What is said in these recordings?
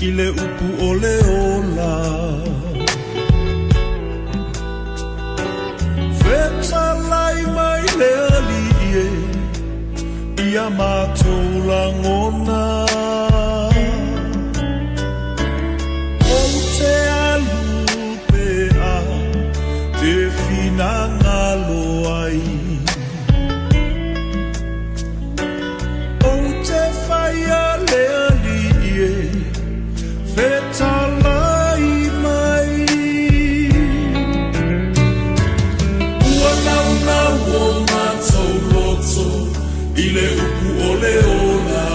I le upu o le ola. Fetalai mai le Alii e Ia matou lagona. Ou te alu pea e finagalo ai. Ou te whaia le Alii e Fetalai mai. Ua naunau o matou loto I le upu o le ola.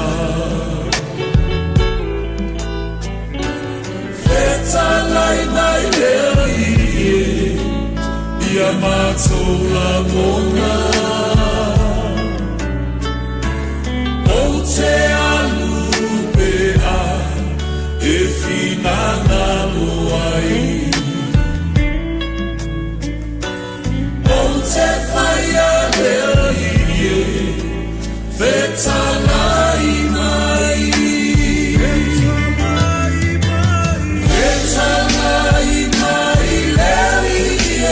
Fetalai mai le Alii e Ia matou lagona. Ou te alu pea e finagalo ai. Ou te whaia le Alii e Fetalai mai. Fetalai mai le Alii e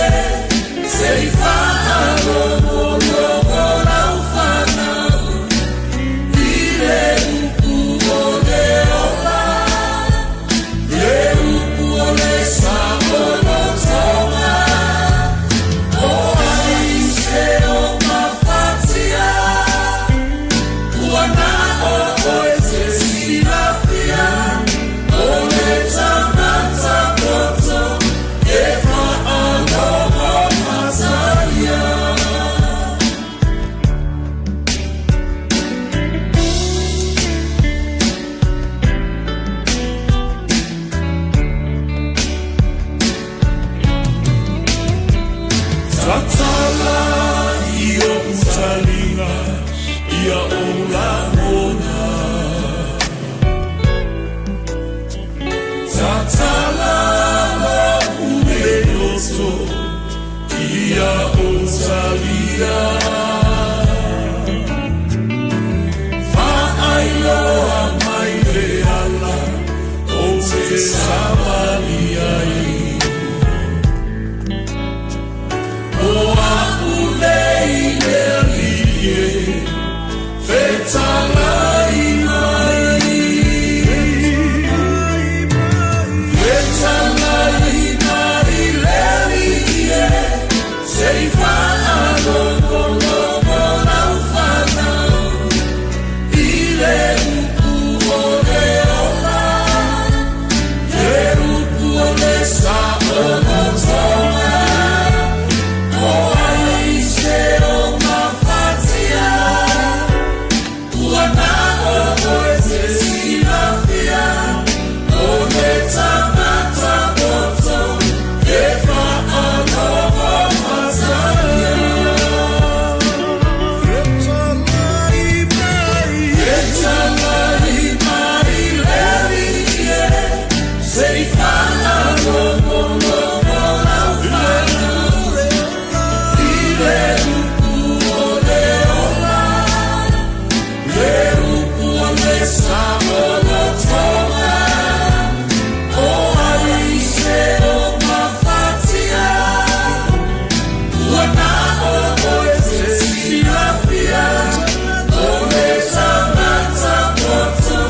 Se i faalogologo lau fanau I le upu o le ola, Le upu o le saolotoga. O ai se o mafatia, Ua na o oe te silafia, O le tangata poto e faalogo mataia. Tatala i ou talinga ia ou lagona. Tatala lou nei loto ia ou talia. Faailoa mai le ala ou te savali ai. O a'u nei le Alii e Fetalai mai. Fetalai mai le Alii e Se i faalogologo lau fanau I le upu o le ola, Le upu o le saolotoga. O ai se o mafatia, Ua na o oe te silafia, O le tangata poto e faalogo mataia. Fetalai mai. Fetalai mai le Alii e Se i faalogologo lau fanau I le upu o le ola, Le upu o le saolotoga. O ai se o mafatia, Ua na o oe te silafia, O le tangata poto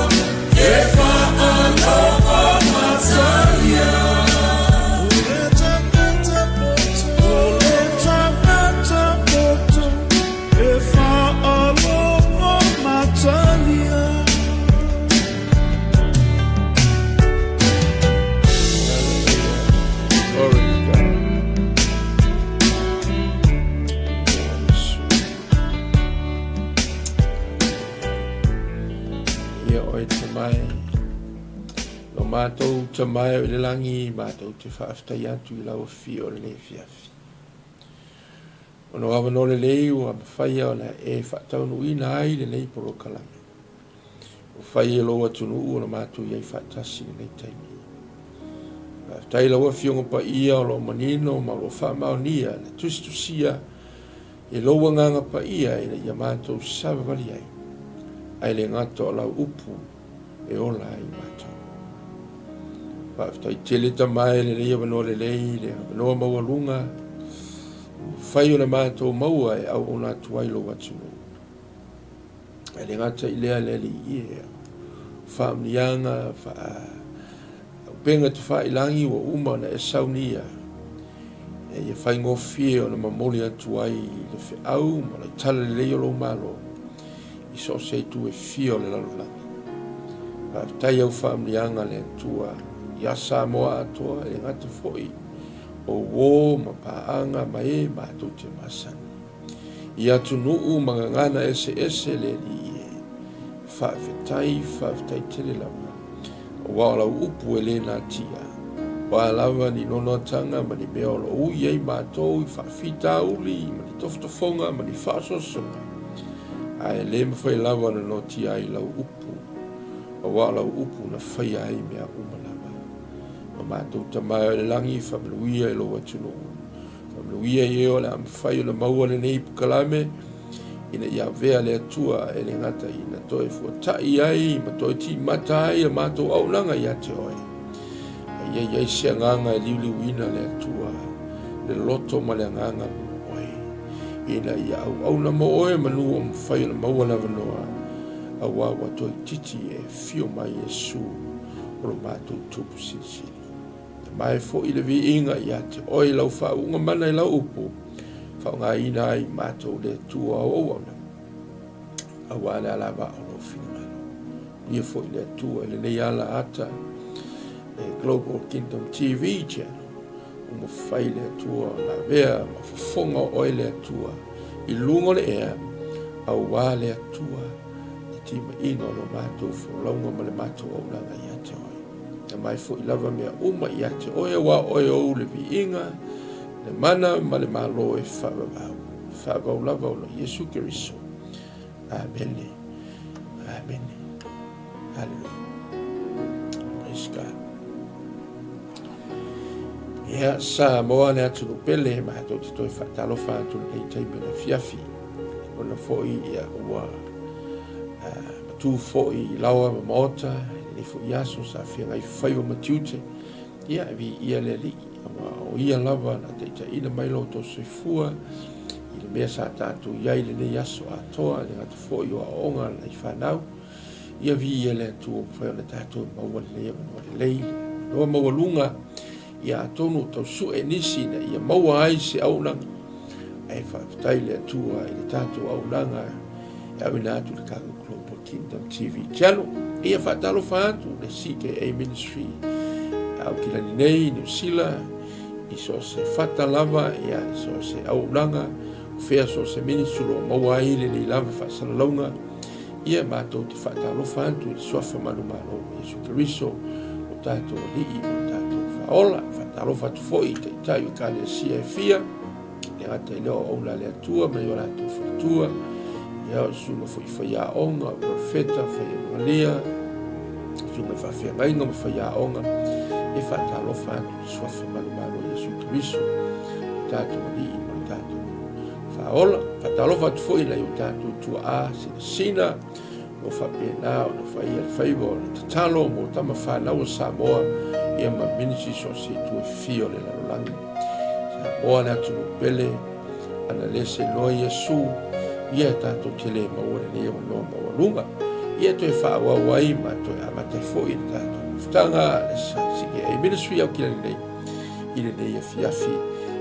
e faalogo mataia. O le tangata poto, o le tangata poto e faalogo mataia. Hallelujah. Glory to God. Yesu. Ia oe te mai. Lo mātou te mai o i le langi, mātou te whaaftai atu i lau afio o lenei afiafi. Ona o avanoa lelei ua mawhaia ona e whaataunuina ai lenei polokalame. Ua fai e lou atunuu ona matou i ai faatasi i lenei taimi. Faafetai lau Afioga Paia o lo o manino ma o lo o faamaonia le tusitusia e lou Agaga Paia ina ia matou savavali ai, ae le gata o lau upu e ola ai matou. Faafetai tele Tama i lenei avanoa lelei, le avanoa maualuga, ua mafai ona matou maua e auauna atu ai lou atunuu. E le gata i lea le Alii e, faamanuiaga, faa-upega tafailagi ua uma ona e saunia, ina ia faigofie ona momoli atu ai le feau ma le talalelei o lou Malo i so o se itu e fia o le lalolagi. Faafetai au faamanuiaga le Atua ia Samoa atoa, e le gata foi o uo ma paaga ma e matou te masani. I atunuu ma gagana eseese le Alii e. Faafetai, faafetai tele lava, aua o lau upu e le natia. O a lava ni nonoataga ma ni mea o lo o ui ai matou i faafitauli ma ni tofotofoga ma ni faasoasoga, ae le mafai lava ona noatia ai lau upu, aua o lau upu na faia ai mea uma lava. O matou Tama e o i le lagi, faamanuia i lou atunuu. Faamanuia i e o le a mafai ona maua lenei polokalame ina ia avea le Atua e le gata ina toe fuata'i ai ma toe timata ai a matou auaunaga ia te Oe, a ia i ai se agaga e liuliuina le Atua, le loto ma le agaga mo Oe, ina ia auauna mo Oe manu o mafai ona maua le avanoa, auā ua toeitiiti e afio mai Iesu o lo matou Tupu Silisili. Tama e foi le viiga ia te oe i lau faauuga mana i lau upu, faaaogaina ai matou le Atua o auauna, aua le alavaa o lou finagalo. Ia foi le Atua i lenei ala ata, le Global Kingdom TV channel, ua mafai le Atua ona avea ma fofoga o oe le Atua i luga o le ea, aua le Atua le timaiga o lo matou folauga ma le matou auaunaga ia te oe. Ia mai foi lava mea uma ia te oe, aua o oe ou le viiga, le mana ma le malo e faavavau, faavavau lava ona o Iesu Keriso. Amene. Amene. Hallelujah. Praise God. Ia, Samoa le atunuu pele, matou te toe faatalofa atu i lenei taimi o le afiafi. Ona foi, ia, ua matu foi i laoa ma maota, i lenei foi aso sa feagai faiva ma tiute, ia, e viia le Alii, aua o ia lava na taitaiina mai lo outou soifua i le mea sa tatou i ai i lenei aso atoa, e le gata foi o aoaoga a nai fanau, ia viia le Atua ua mafai ona tatou maua lenei avanoa lelei, le avanoa maualuga, ia atonu o tau sue nisi ina ia maua ai se auaunaga, ae faafetai le Atua i le tatou auaunaga e auina atu i le tatou Global Kingdom TV Channel. Ia faatalofa atu le CKA Ministry Aukilani nei, Niu Sila, i so o se fata lava, ia, i so o se auaunaga, o fea so o se ministry o lo o maua ai lenei lava faasalalauga, Ia matou te faatalofa atu i le Suafa manumalo o Iesu Keriso, o tatou Alii ma lo tatou Faaola. Faatalofa atu foi i Taitai o Ekalesia e fia, le gata i lea o auauna a le Atua ma i o latou faletua, ia o susuga foi i faiaoga, o profeta, faiamogalia, susuga i faafeagaiga ma faiaoga, e faatalofa atu i le Suafa manumalo o Iesu Keriso, o tatou Alii ma lo tatou Faaola. Faatalofa atu foi i nai o tatou tuaa sinasina o faapena ona faia le faiva o le tatalo mo tama fanau a Samoa ia ma ministry so o se itu e fia o le lalolagi. Samoa le atunuu pele, ana le se noa Iesu, ia e tatou te le maua lenei avanoa maualuga. Ia toe faaauau ai ma toe amata ai foi le tatou mafutaga le CKA Ministry Aukilani nei i lenei afiafi.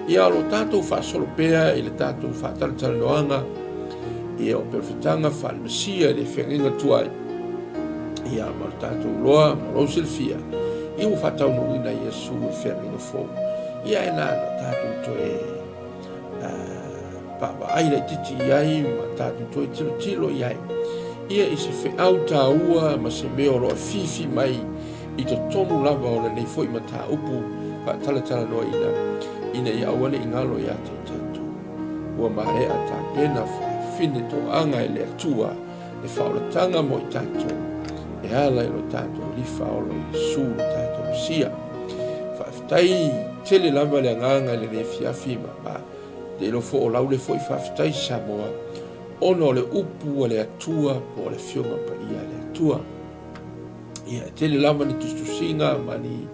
Ia o lo tatou faasolo pea i le tatou faatalatalanoaga ia o perofetaga faale-Mesia i le feagaiga tuai. Ia ma lo tatou iloa ma lou silafia, ia ua faataunuuina Iesu i le feagaiga fou. Ia e na ona tatou toe vaavaai laitiiti i ai ma tatou toe tilotilo i ai. Ia i se feau taua ma se mea o lo o afifi mai i totonu lava o lenei foi mataupu faatalatalanoaina ina ia aua ne i galo ia te tatou. Ua maea tapena faafine toaga e le Atua le faaolataga mo i tatou e ala i lo tatou Alii Faaola Iesu lo tatou Mesia. Faafetai tele lava le agaga i lenei afiafi ma ma te iloa foi o lau le foi faafetai Samoa ona o le upu a le Atua po o le Afioga Paia a le Atua. Ia, e tele lava ni tusitusiga ma ni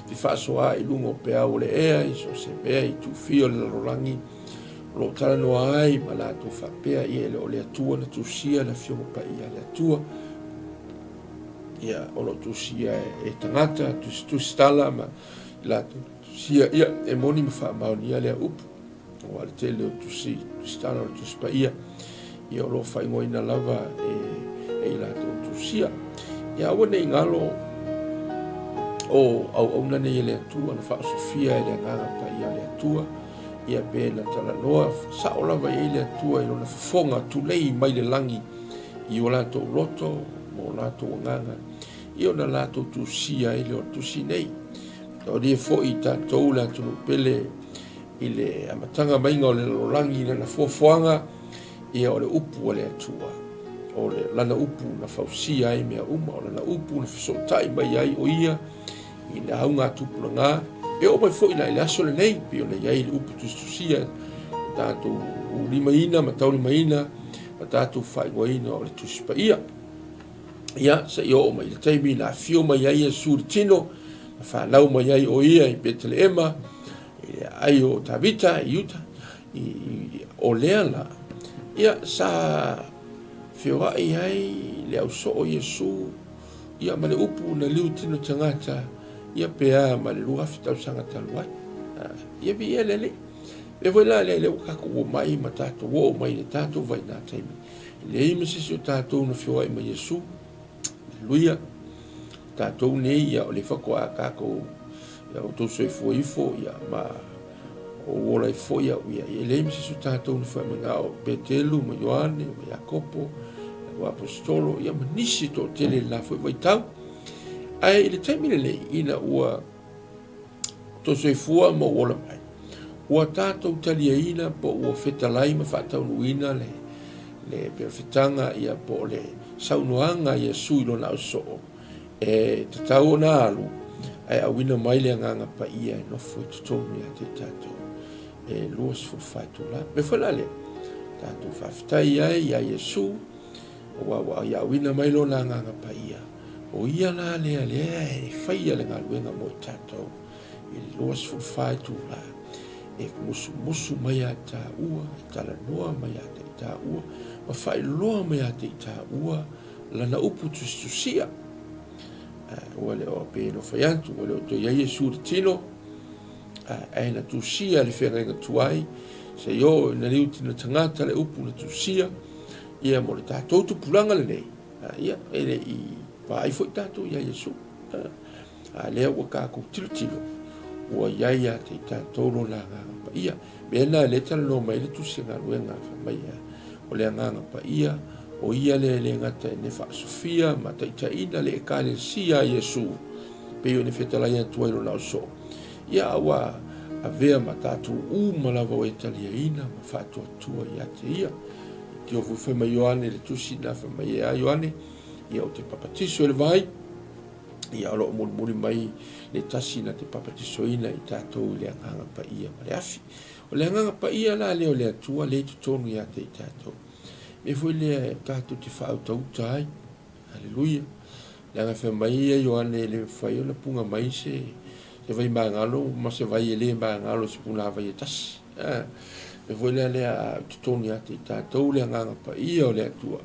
fefaasoa i luga o peau o le ea i so o se mea i tuufia o le lalolagi o lo o talanoa ai ma latou faapea, ia e le o le Atua na tusia le Afioga Paia a le Atua. Ia, o lo o tusia e tagata, tusitusi tala ma latou tusia. Ia, e moni ma faamaonia lea upu. Aua le tele o tusi, tusitala o le Tusi Paia, ia o lo o faaigoaina lava e, e i latou tusia. Ia aua ne i galo o auauna nei e le Atua na faaosofia e le Agaga Paia o le Atua, ia pe na talanoa sao lava i ai le Atua i lona fofoga tulei mai le lagi i o latou loto ma o latou agaga, ia ona latou tusia ai lea o le tusi nei. Taulia foi i tatou le atunuu pele i le amataga maiga o le lalolagi i lana fuafuaga, ia o le upu a le Atua, o le lana upu na fausia ai mea uma, o lana upu na fesootai mai ai o ia i le auga tupulaga, e oo mai foi la i le aso lenei, pei ona i ai le upu tusitusia o tatou limaina ma taulimaina ma tatou faaigoaina o le Tusi Paia. Ia, se i oo mai i le taimi na afio mai ai Iesu i le tino, na fanau mai ai o ia i Peteleema, i le aai o Tavita i Iuta, i, o lea la, ia, sa feoai ai le ausoo o Iesu, ia, ma le upu na liu tino tagata, ia, pe a ma le 2000 tausaga talu ai. Ia, viia le Alii. E foi la lea, lea ua tatou omai ma tatou oo mai i le tatou vaina taimi. E leai ma se isi o tatou na feoai ma Iesu. Aleluia. Tatou nei, ia, o le faatoa tatou, ia, outou soifua ifo, ia, ma ou ola ifo foi au, ia, e leai ma se isi o tatou na feoai mai na o Petelu ma Ioane ma Iakopo, o Aposetolo, ia, ma nisi toatele i le la foi vaitau. Ae i le taimi lenei, ina ua tou soifua ma ou ola mai, ua tatou taliaina po ua fetalai ma faataunuuina le, le perofetaga ia po o le saunoaga a Iesu i lona ausoo, e tatau ona alu ae auina mai le Agaga Paia e nofo i totonu ia te i tatou e 24 itula. Mea foi la lea, tatou faafetai ai ia Iesu, aua ua ia auina mai lona Agaga Paia, o ia la lea lea e faia le galuega mo i tatou i le 24 itula, e musumusu mai ia taua, e talanoa mai ia te i taua, ma faailoa mai ia te i taua lana upu tusitusia. Ua le o pei ona fai atu, ua le o toe i ai Iesu i le tino, ae na tusia le feagaiga tuai, se i oo ina liu tino tagata le upu na tusia, ia mo le tatou tupulaga lenei, ia, e le i vaai foi tatou ia Iesu. A lea ua tatou tilotilo, ua i ai ia te i tatou lona Agaga Paia. Mea na lea talanoa mai ai le Tusi Galuega, fai mai ia, o le Agaga Paia, o ia lea e le gata e ne faasofia ma taitaiina le Ekalesia a Iesu, pei ona fetalai atu ai lona ausoo. Ia, a ua avea ma tatou uma lava ua e taliaina ma faatuatua ia te ia. Tio foi fai mai Ioane le tusi na fai mai e a Ioane, ia o te papatiso i le vai, ia o lo o mulimuli mai le tasi na te papatisoina i tatou i le Agaga Paia ma le afi. O le Agaga Paia la lea o le Atua lea i totonu ia te i tatou. Mea foi lea tatou te faautauta ai. Aleluia. Leaga fai mai ia Ioane e le mafai ona punga mai se se vai magalo ma se vai e le magalo i se punavai e tasi. Mea foi lea lea a totonu ia te i tatou le Agaga Paia o le Atua,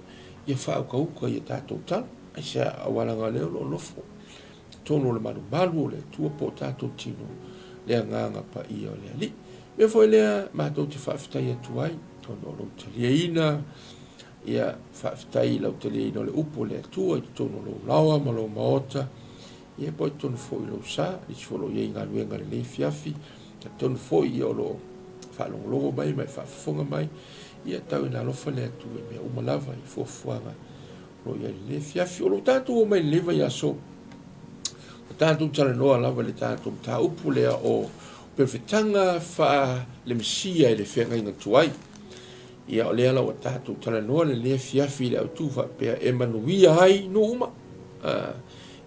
ia faaukauka ia tatou tala. Aisea? Aua leaga o lea o lo o nofo i totonu o le malumalu o le Atua po o tatou tino le Agaga Paia o le Alii. Mea foi lea matou te faafetai atu ai ona o lou taliaina. Ia, faafetai i lau taliaina o le upu o le Atua i totonu o lou laoa ma lou maota, ia po o totonu foi i lou sa, nisi foi o lo o i ai i galuega i lenei afiafi, talitonu foi ia o lo o faalogologo mai ma e faafofoga mai, ia tau ina alofa le Atua i mea uma lava i fuafuaga o lo o i ai i lenei afiafi. O lo o tatou omai i lenei vaiaso, ua tatou talanoa lava i le tatou mataupu lea o perofetaga faale-Mesia i le feagaiga tuai. Ia, o lea la ua tatou talanoa lenei afiafi i le autu faapea e manuia ai nuu uma.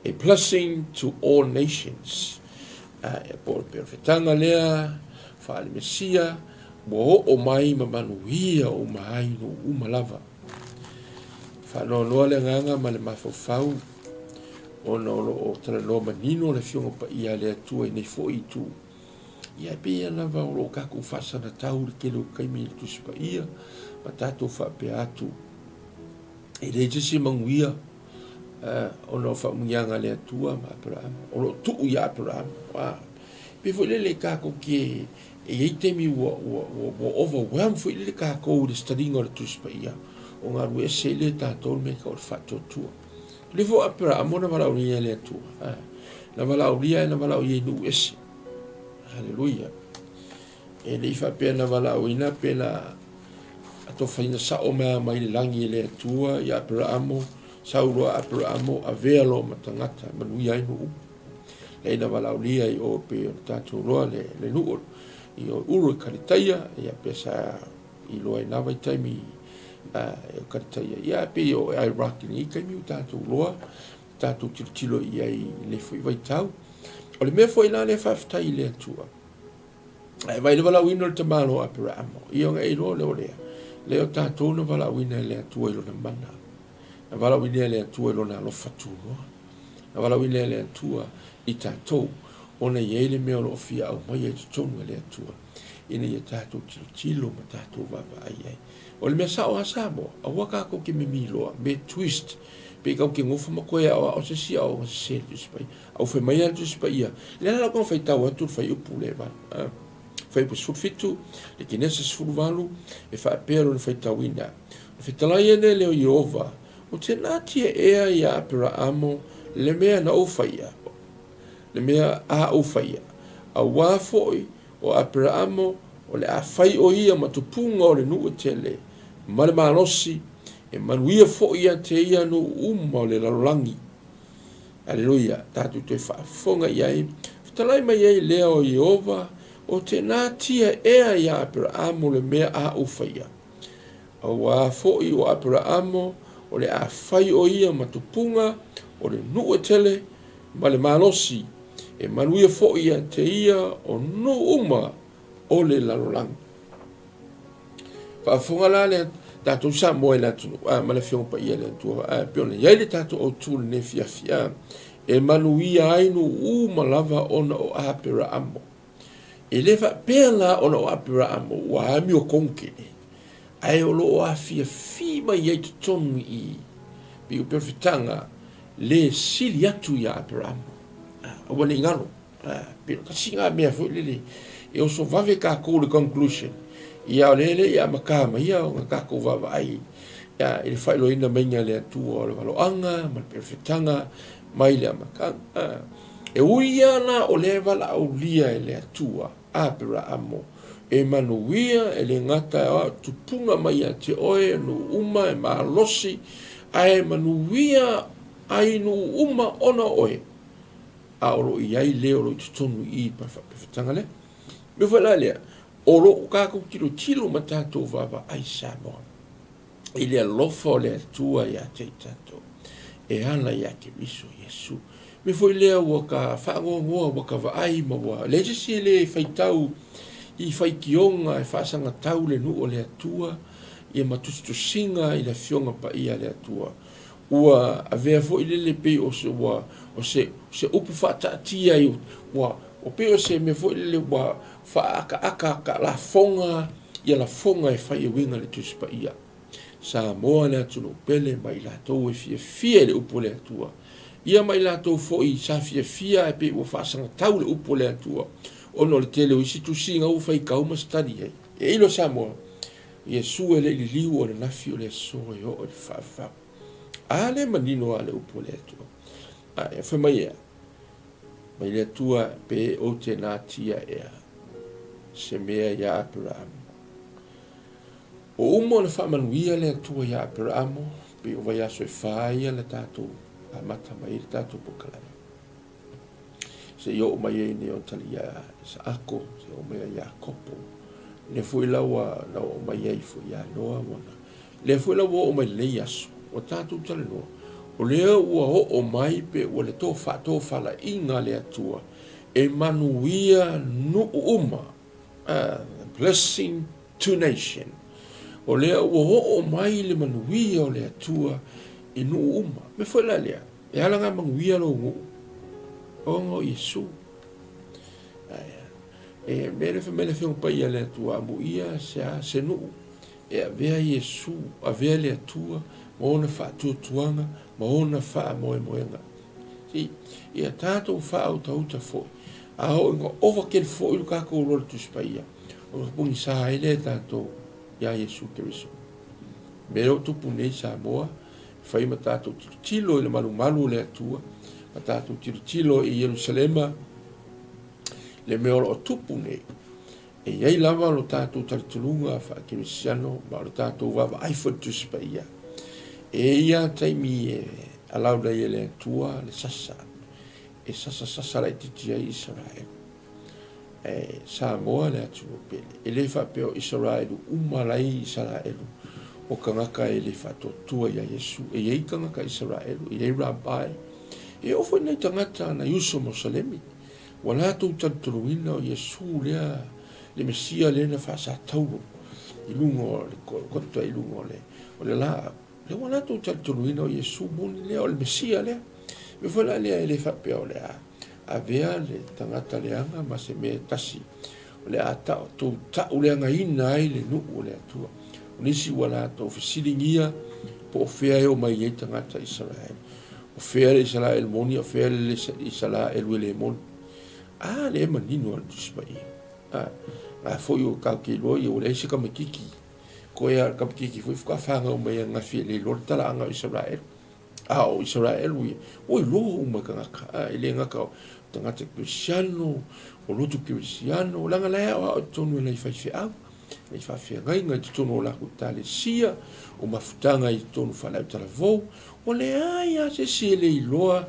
A blessing to all nations. E po o le perofetaga lea faale-Mesia ua oo mai ma manuia uma ai nuu uma lava. Faanoanoa le agaga ma le mafaufau. ona o lo o talanoa manino le Afioga Paia a le Atua i nei foi itu. Ia, e pei lava o lo o tatou faasanatau i le tele o taimi i le Tusi Paia, ma tatou faapea atu, e leai se isi manuia ona o faamanuiaga a le Atua ma Aperahama, o lo o tuu ia Aperahama. A, pei foi lele tatou te, e i ai taimi ua, ua, ua, ua overwhelm foi lele tatou i le study-ga o le Tusi Paia, ona alu ese ai lea e tatou le mea e tau o le faatuatua. O lea foi o Aperahama na valaaulia e le Atua, a, na valaaulia ae na valaaulia i nuu ese. Haleluia. E le i faapea na valaauina pe na atofaina sao mai lava mai le lagi e le Atua ia Aperaamo, sau loa Aperaamo, avea loa ma tagata e manuia ai nuu. Lea na valaaulia i o pei ona tatou iloa le, le nuu i o Uru e Kalitaia, ia pe sa iloa i na vaitaimi e Kalitaia. Ia pei o Iraq i lenei taimi ua tatou iloa, tatou tilotilo i ai i lenei foi vaitau. O le mea foi la lea faafetai i le Atua, Ae vaai i le valaauina o le tamaloa o Aperaamo, ia ona e iloa lea o lea, lea o tatou na valaauina e le Atua i lona mana, na valaauina e le Atua i lona alofa tunoa, na valaauina e le Atua i tatou, ona e i ai le mea o lo o fia aumaia i totonu e le Atua, ina ia tatou tilotilo ma tatou vaavaai ai. O le mea sao lava Samoa, aua tatou te mimiloa, me twist, pe tatou te nofo ma toe aoao se isi aoaoga sese i le Tusi Paia. Au fai mai a le Tusi Paia, lea la lau faitau atu le fuaiupu lea e 8, fuaiupu 17, le Kenese 18, e faapea lona faitauina, O fetalai ene lea o Ieova, ou te natia ea iā Aperaamo le mea na ou faia, le mea a ou faia, auā foi o Aperaamo o le a fai o ia ma tupuga o le nuu e tele, ma le malosi, e manuia foi ia te ia nuu uma o le lalolagi. Aleluia! Tatou toe faafofoga i ai. Fetalai mai ai lea o Ieova, O te natia ea iā Aperaamo le mea a ou faia. Auā foi o Aperaamo o le a fai o ia ma tupuga o le nuu e tele ma le malosi, e manuia foi ia te ia o nuu uma o le lalolagi. Faafofoga la le tatou Samoa i le atunuu a ma le Afioga Paia i le Atua a pei ona i ai le tatou autu i lenei afiafi a e manuia ai nuu uma lava ona o Aperaamo. E le faapea la ona o Aperaamo ua amiotonu tele, ae o lo o afiafi mai ai totonu i i, pei o perofetaga le sili atu iā Aperaamo. Aua ne i galo. Pei o tasi lena mea foi lele e oso vave tatou i le conclusion, ia o lea e le i amata maia ona tatou vaavaai i le faailoaina maiga e le Atua o le valoaga ma le perofetaga mai le amataga. E ui lava la o lea e valaaulia e le Atua Aperaamo e manuia, e le gata e tupuga mai ia te oe nuu uma e malosi, ae manuia ai nuu uma ona o oe. A o lo o i ai le o lo o i totonu i i faapefetaga lea. Mea foi la lea, o lo o tatou tilotilo ma tatou vaavaai Samoa i le alofa o le Atua ia te i tatou e ala ia Keriso Iesu. Mea foi lea ua ka faanoanoa, ua ka vaai ma ua leai se isi e le faitau i faitioga e faasagatau le nuu o le Atua ia ma tusitusiga i le Afioga Paia a le Atua. Ua avea foi lele pei o se ua o se se upu faataatia i ua ua pei o se mea foi lele ua faaakaaka ka lafoga ia lafoga e fai e uiga i le Tusi Paia. Samoa le atunuu pele ma i latou e fiafia i le upu a le Atua. Ia ma i latou foi sa fiafia ae pei ua faasagatau le upu a le Atua ona o le tele o isi tusiga ua faitau ma study ai. E ilo Samoa, Iesu e le i liliu o le nafi o le aso e oo i le faavavau. A lea manino lava le upu a le Atua. A e fai mai ea, mai le Atua pe ou te natia ea se mea iā Aperaamo. Ua uma ona faamanuia le Atua iā Aperaamo, pei o vaiaso e fa ia na tatou amata mai ai le tatou polokalame. Se i oo mai ai nei ona tali ia Isaako, se i oo mai ai Iakopo. Lea foi la ua na oo mai ai foi ia Noa, ua na. Lea foi la ua oo mai lenei aso, ua tatou talanoa, o lea ua oo mai pe ua le to faatofalaiga a le Atua e manuia nuu uma, blessing to nation. O lea ua oo mai le manuia o le Atua i nuu uma. Mea foi la lea. E ala ngā manuia lou nuu, ona o Iesu. E mea le whamele whionga pai a le Atua, amuia se a se nuu, e avea Iesu, avea le Atua, ma ona whaatuatuanga, ma ona whaamoemoenga. Si, ia tātou whaautauta foi, a o inga ova kere foi lo kākou loa le Tusi Paia, o ka pogisa ai lea tātou iā Iesu Keriso. Mea o tupu nei Samoa, e fai ma tātou tilotilo i le malumalu o le Atua, ma tātou tilotilo i Ierusalema, le mea o lo o tupu nei. E i ai lava lo tātou talitonuga faakerisiano ma o le tātou vaavaai foi i le Tusi Paia. E ia taimi e alau nei e le Atua le sasa, e sasasasa laitiiti ai Isaraelu. E Samoa le atunuu pele. E le faapea o Isaraelu uma lai Isaraelu o kangaka e le faatuatua ia Iesu. E iai kangaka Isaraelu, e iai Rabbi, e oo foi nai tagata nai uso Mosalemi. Ua latou talitonuina o Iesu lea le Mesia lea na faasataulo i luga o le Kolokota i luga o le o le laau. Lea ua latou talitonuina o Iesu moni lea o le Mesia lea. Mea foi la lea e le faapea o le a Avea le tagata leaga ma se mea e tasi, o le a tou ta'uleagaina ai le nuu o le Atua. O nisi ua latou fesiligia po o fea e omai ai tagata Isaraelu. O fea le Isaraelu moni, o fea le Isaraelu e le moni. A lea e manino a le Tusi Paia. A, a foi o kau ke iloa ia ua leai se kamakiki. Koe a le kamakiki foi faatoa fanau mai ananafi e le iloa le talaaga o Isaraelu. A o Isaraelu ia, ua iloa uma e tagata, a e le gata o tagata Kerisiano, o lotu Kerisiano, leaga la e aoao i totonu e nai faifeau, nai faafeagaiga i totonu o latou ekalesia, o mafutaga i totonu faale-autalavou, ua leai lava se isi e le iloa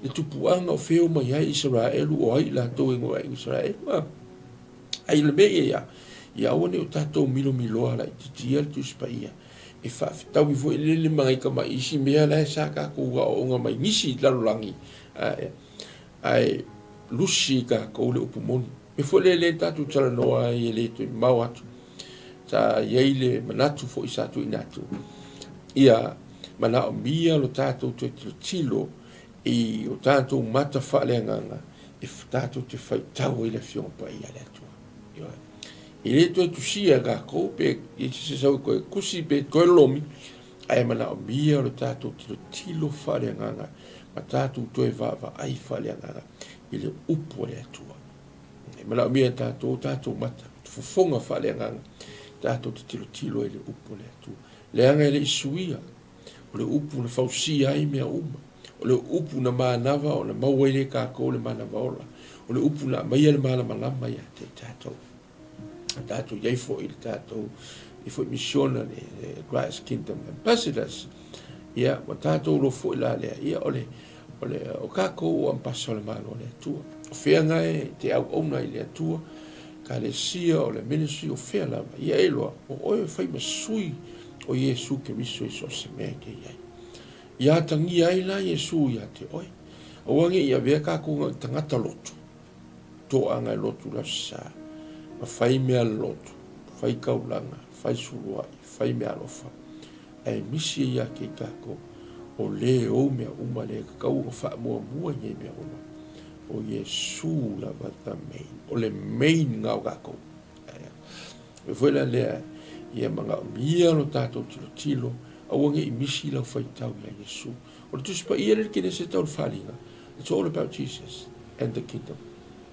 le tupuaga o fea e omai ai Isaraelu, o ai i latou e igoa ai o Isaraelu. A, ai o le mea ia ia, ia aua ne i o tatou milomiloa laitiiti ia le Tusi Paia, e faafetaui foi lele ma nai tamai isi mea la e sa tatou aoaoga mai nisi lalolagi, ae lusi i tatou le upu moni. Mea foi lea lea tatou talanoa ai e le toe mamao atu, sa i ai le manatu foi sa tuuina atu, ia manaomia lo tatou toe tilotilo i o tatou mata faaleagaga e tatou te faitau ai le Afioga Paia a le Atua. Ioe. E le toe tusia e tatou pe i se sau e toe tusi pe toe lomi, ae manaomia lo tatou tilotilo faaleagaga ma tatou toe vaavaai faaleagaga i le upu a le Atua. E manaomia e tatou o tatou mata, fofoga faaleagaga, tatou te tilotilo ai i le upu a le Atua. Leaga e le i suia, o le upu na fausia ai mea uma, o le upu na manava ona maua ai lea e tatou le manava ola, o le upu na aumaia le malamalama ia te i tatou. Tatou i ai foi le tatou i foi misiona le Christ Kingdom Ambassadors. Ia, ua tatou iloa foi la lea, ia o le o le o tatou o ambasa o le Malo o le Atua. O fea gae te auauna i le Atua, Ekalesia, o le ministry, o fea lava. Ia e iloa, o oe e fai ma sui o Iesu Keriso i so o se mea e te i ai. Ia atagia ai la Iesu ia te oe. Aua ne i avea tatou na o tagata lotu, toaga e lotu le Aso Sa, ma fai mea lotu, fai taulaga, fai suluai, fai meaalofa, ae misi ai ia te i tatou, o le ou mea uma lea e tatau ona faamuamua i nei mea uma, o Iesu lava the main, o le main na o tatou. Mea foi la lea, ia manaomia lo tatou tilotilo, aua ne i misi lau faitau ia Iesu. O le Tusi Paia lea i le Kenese tau le Faaaliga, it's all about Jesus and the kingdom.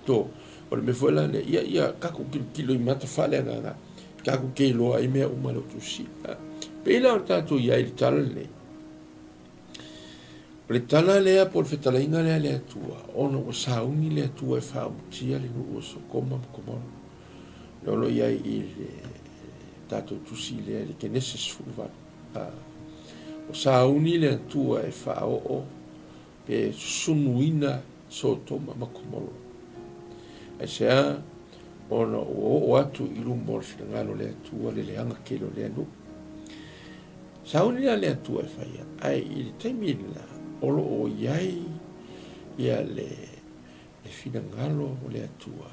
To, o le mea foi la lea, ia, ia tatou tilotilo i mata faaleagaga, tatou te iloa ai mea uma le o tusi. Pei la o le tatou i ai i le tala lenei, o le tala lea po o le fetalaiga lea a le Atua, ona ua sauni le Atua e faaumutia le nuu o Sotoma ma Komoro. Lea o lo o i ai i le tatou tusi lea i le Kenese 18. Ua sauni le Atua e faaoo pe susunuina Sotoma ma Komoro. Aisea? Ona ua oo atu i luma o le finagalo o le Atua le leaga tele o lea nuu. Sauni la le Atua e faia, ae i le taimi lena o lo o i ai ia le finagalo o le Atua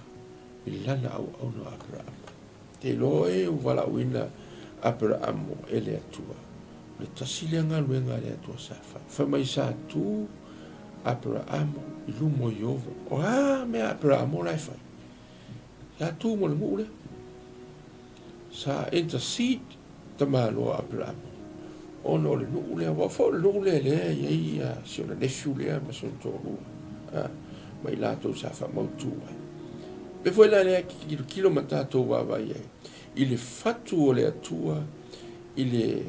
i lana auauna o Aperaamo. Te iloa oe ua valaauina Aperaamo e le Atua. O le tasi lea galuega a le Atua sa fai. Fai mai sa tu. Aperaamo i luma o Ieova. O a mea a Aperaamo la e fai? Sa tu mo le nuu lea. Sa intercede tamaloa o Aperaamo ona o le nuu lea. Aua foi o le nuu lea lea e i ai ia si ona nephew lea ma si ona toalua, a, ma i latou sa faamautu ai. Pei foi la lea kilokilo ma tatou vaavaai ai i le fatu o le Atua i le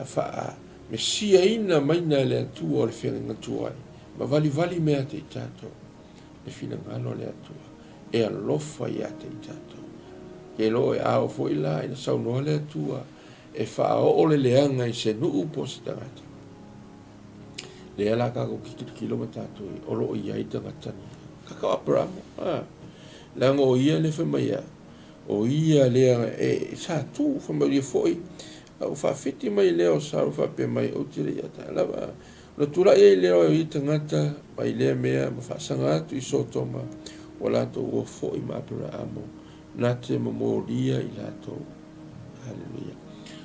faamesiaina maina e le Atua o le feagaiga tuai ma valivali mea te i tatou le finagalo o le Atua e alofa ia te i tatou. Ke lo e ao foi la ina saunoa le Atua e faaoo le leaga i se nuu po o se tagata. Lea la tatou te tilotilo ma tatou i o lo o i ai tagata ni. Kaka o Aperamo, a, leaga o ia le fai mai a, o ia lea e sa tu fai mai ia foi, a ua faafiti mai lea o Saulu faapea mai ou te le i ata lava. Ona tulai ai lea o ia tagata mai lea mea ma faasaga atu i Sotoma, ua latou o foi ma Aperaamo, na te momolia i latou. Haleluia.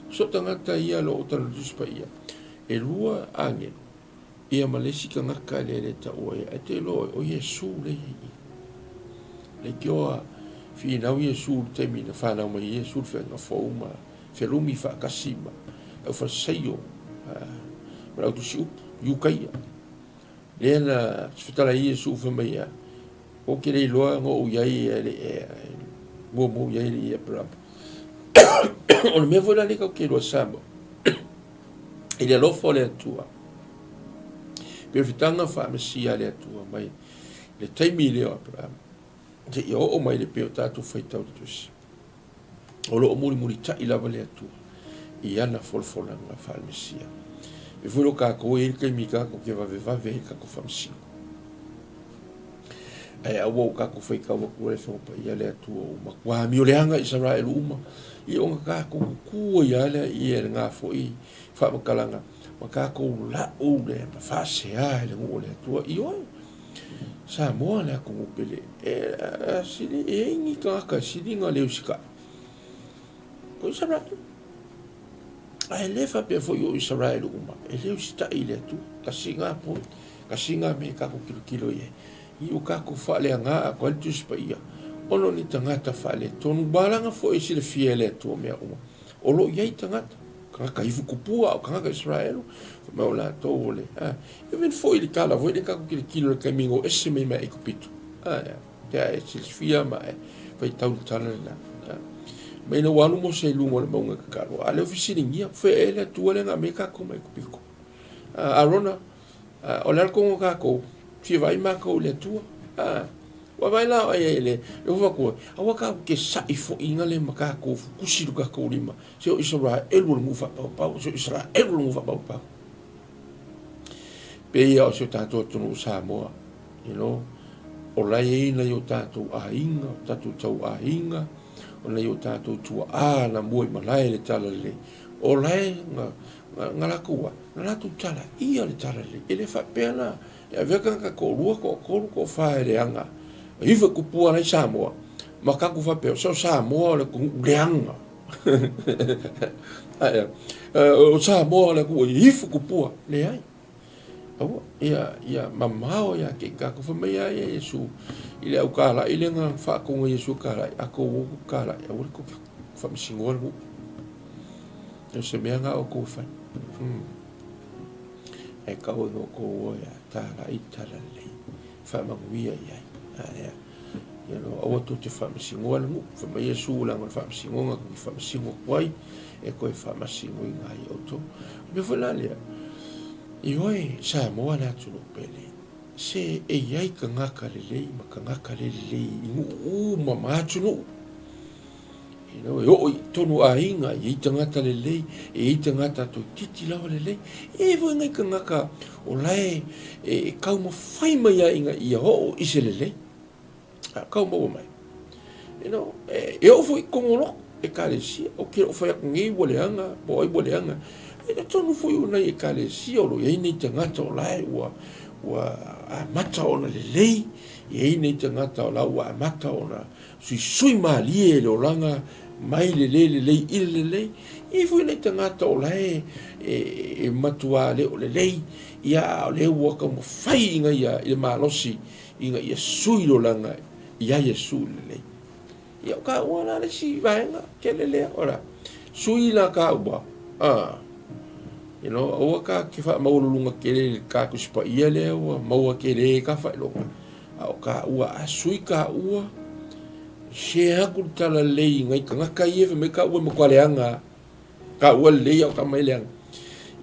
O so tagata ia lo o tala Tusi Paia, e lua agelu, ia ma le isi tagata lea le taua ia, e te iloa o Iesu le i i. Leitioa finau Iesu i le taimi na fanau mai ai Iesu i le feagaiga fou ma felumi faatasi ma le aufalesaio ma le autusiupu, Iukaia. Lea na fetalai ai Iesu fai mai ia, ou te le iloa na ou i ai e le muamua i ai le Aperama. O le mea foi la lea tatou te iloa Samoa, i le alofa o le Atua, pe o le fitaga faamesia a le Atua mai le taimi lea o Aperama, seia oo mai le pei o tatou faitau i le Tusi. O lo o mulimulitai lava le Atua i ana folafolaga faale-Mesia. E foi lo kākou e i ai le taimi kākou ke vavevave ai i kākou faamasino. Ae aua ua kākou faitau atu ai le Afioga Paia le Atua ua matua amioleaga Isaraelu uma, ia ona kākou kukū ai lava lea ia i lena foi faamatalaga ma kākou lau lea ma faasea i le nuu o le Atua. Ioe, Samoa le atunuu pele e sili e ai ni tagata e sili ona le usitai o Isaraelu. Ae le faapea foi o Isaraelu uma e le usitai i le Atua. Tasi lena point, tasi lena mea e tatou tilotilo i ai. I o tatou faaleaga atoa ai le Tusi Paia, ona o ni tagata faaletonu, malaga foi e silafia e le Atua mea uma. O lo o i ai tagata, tagata ivu kupua, o tagata Isaraelu, fai mai o latou o le, a, even foi i le tala foi lea tatou tilotilo i le taimi na o ese mai mai Aikupito, a, te a e silafia ma e faitau i le tala lena. A, mai ina ua alu Mose i luga o le mauga e tatalo, a lea ua fesiligia, fea ea le Atua lea na aumai ai tatou mai Aikupito? A, Arona, a, o le a le tonu o tatou, fia vaai matou i le Atua. A, ua vaai la o ai ai le, le ua faatu ai, aua tatou te sa'i foʻiga lea ma tatou fukusi i lo tatou lima, se o Isaraelu o le nuu faapaupau, se o Isaraelu o le nuu faapaupau. Pei ia o si o tatou atunuu Samoa, you know, o la e i ai nai o tatou aiga, o tatou tauaiga, o nai o tatou tuaa na mua i malae i le Talalelei, o la e na, na, na latou a, na latou talaia le Talalelei. E le faapea la, e avea tagata toalua, toatolu, toafa e leaga, e iva tupua la i Samoa, ma tatou faapea, o Samoa o le atunuu leaga. Ae, o Samoa o le atunuu e ifu tupua. Leai. Aua, ia, ia mamao ia te i tatou. Fai mai a ia Iesu i le au kalai lea na faatoga Iesu e kalai, a tou o tou kalai, aua le tou faamasinoa le nuu. O se mea na outou e fai. Ae tau ina outou o ia talai talalelei, faamanuia i ai. Ae, ia no, aua tou te faamasinoa le nuu. Fai mai Iesu, leaga o le faamasinoga tou te faamasino atu ai, e toe faamasinoina ai outou. O le mea foi la lea, ioe, Samoa le atunuu pele, se e i ai tagata lelei ma tagata le lelei i nuu uma ma atunuu. You know, e oo i tonu aiga, e i ai tagata lelei, e i ai tagata toeitiiti lava lelei. E i ai foi nai tagata o la e, e taumafai mai lava ina ia oo i se lelei. A tau maua mai. You know, e, e oo foi i totonu o lotu, ekalesia. Ou te le o fai atu nei ua leaga, po o ai ua leaga. E talitonu foi o nai ekalesia o lo o i ai nai tagata o la e ua, ua amata ona lelei, e i ai nai tagata o la ua amata ona suisui malie i le olaga Mai le lē lelei i le lelei. E i ai foi nai tagata o la e e matuā le o lelei, ia a o lea ua taumafai ina ia i le malosi ina ia sui le olaga ia Iesu i le lelei. Ia o taua la le isi vaega tele lea, o le a? Sui la taua, a, you know, aua ta te faamaualuluga tele i le ta Tusi Paia lea ua maua tele ai ta faailoga, a o taua, a sui taua, share atu le talalelei i nai tagata ia fai mai taua e matua leaga lava. Taua lelei a o tama e leaga.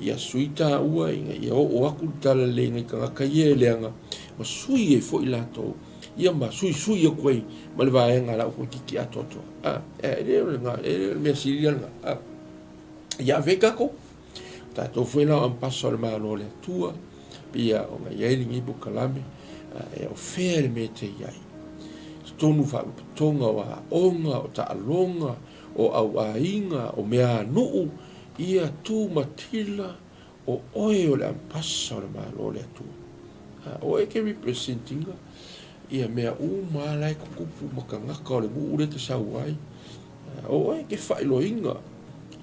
Ia sui taua ina ia oo atu le talalelei i nai tagata ia e leaga ma sui ai foi latou ia ma suisui atu ai ma le vaega a la outou titi atoatoa. A, e le o le e le o le mea sili lena. A, ia ave ai tatou. Tatou foi la o ampasa o le Malo o le Atua, pei ona i ai lenei polokalame, e o fea le mea e te i ai. Totonu faapotopotoga o aoga, o taaloga, o auaiga, o meaanuu, ia tu matila o oe o le ampasa o le Malo o le Atua. A, o oe e te represent ina ia mea uma lava la e tutupu ma tagata o le nuu lea e te sau ai. A, o oe e te faailoaina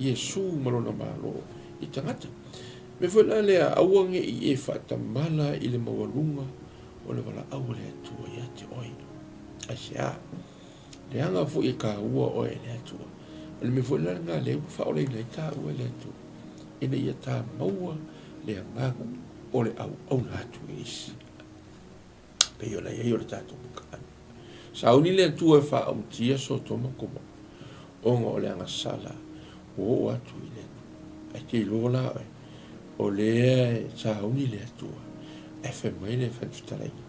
Iesu ma lona Malo i tagata. Mea foi la lea, aua ne i e faatamala i le maualuga o le valaau a le Atua ia te oe. Aisea? Leaga foi e taua oe e le Atua. O le mea foi la lena lea ua faaolaina ai taua e le Atua, ina ia ta maua le agaga o le auauna atu i isi. Pei ona i ai o le tatou polokalame. Sauni le Atua e faaaumatia Sotoma ma Komora, ona o le agasala ua oo atu i le Atua. Ae te iloa la oe, o lea e sauni le Atua, ae fai mai le Fetalaiga,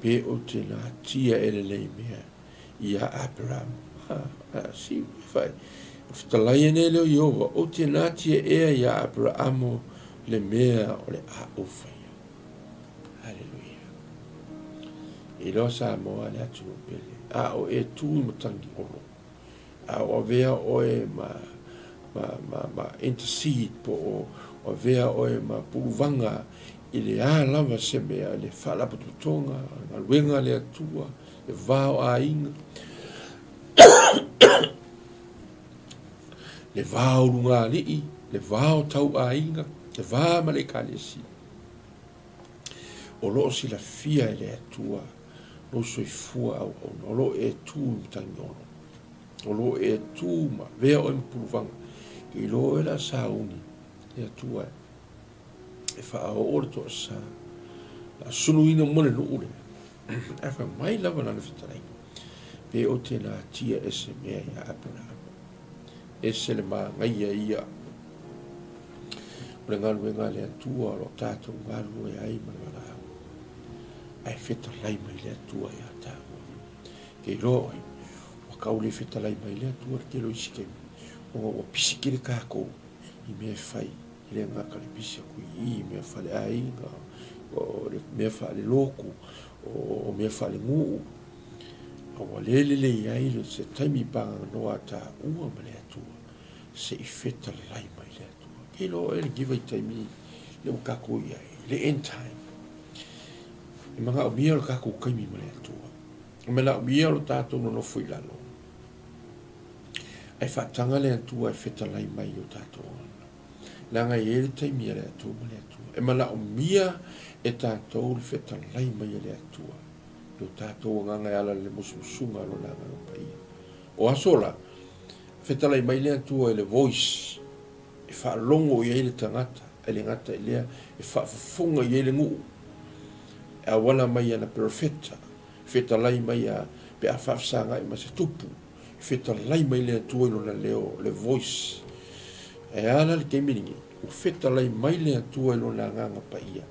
pe ou te natia e lelei mea iā Aperama. Si mea fai, o fetalai ane lea o Ieova, ou te natia ea iā Aperaamo le mea o le a ou faia. Haleluia. Iloa Samoa le atunuu pele, a o e tu i matangi olo, a o avea oe ma ma ma ma intercede po o avea oe ma puluvaga i le a lava se mea, le faalapotopotoga, galuega a le Atua, le va o aiga, le va o lugalii, le va o tauaiga, le va ma le Ekalesia. O lo o silafia e le Atua lou soifua auauna, o lo o e tu i Matagiolo, o lo o e tu ma avea oe ma puluvaga, ke iloa oe le a sauni le Atua e e faaoo le toasa, le a suluina uma le nuu lea. Ae fai mai lava lana fetalaiga, pe ou te natia e se mea iā Aperahama. Ese le manaia ia o le galuega a le Atua o lo o tatou galulue ai ma le valaau. Ae fetalai mai le Atua iā taua. Ke iloa oe, ua tau le fetalai mai le Atua le tele o isi taimi, ona ua pisi tele tatou i mea e fai. E le gata le pisi atu i i mea faaleaiga, o le mea faalelotu, o mea faalenuu, a ua le lelei ai le se taimi paganoa a taua ma le Atua, se i fetalai mai le Atua. Ke iloa oe lenei vaitaimi le ua tatou i ai, le end time. E manaomia lo tatou taimi ma le Atua. E manaomia lo tatou nonofo i lalo. Ae faataga le Atua e fetalai mai i o tatou agaga. Leaga e i ai le taimi a le Atua ma le Atua. E manaomia e tatou le fetalai mai a le Atua i o tatou agaga e ala i le musumusuga a Lona Agaga Paia. O aso la, fetalai mai le Atua i le voice e faalogo i ai le tagata, e le gata i lea, e faafofoga i ai le nuu, e auala mai i ana perofeta, fetalai mai a, pe a faafesagai ma se tupu, fetalai mai le Atua i lona leo, le voice. Ae a la le taimi lenei, ua fetalai mai le Atua i lona Agaga Paia,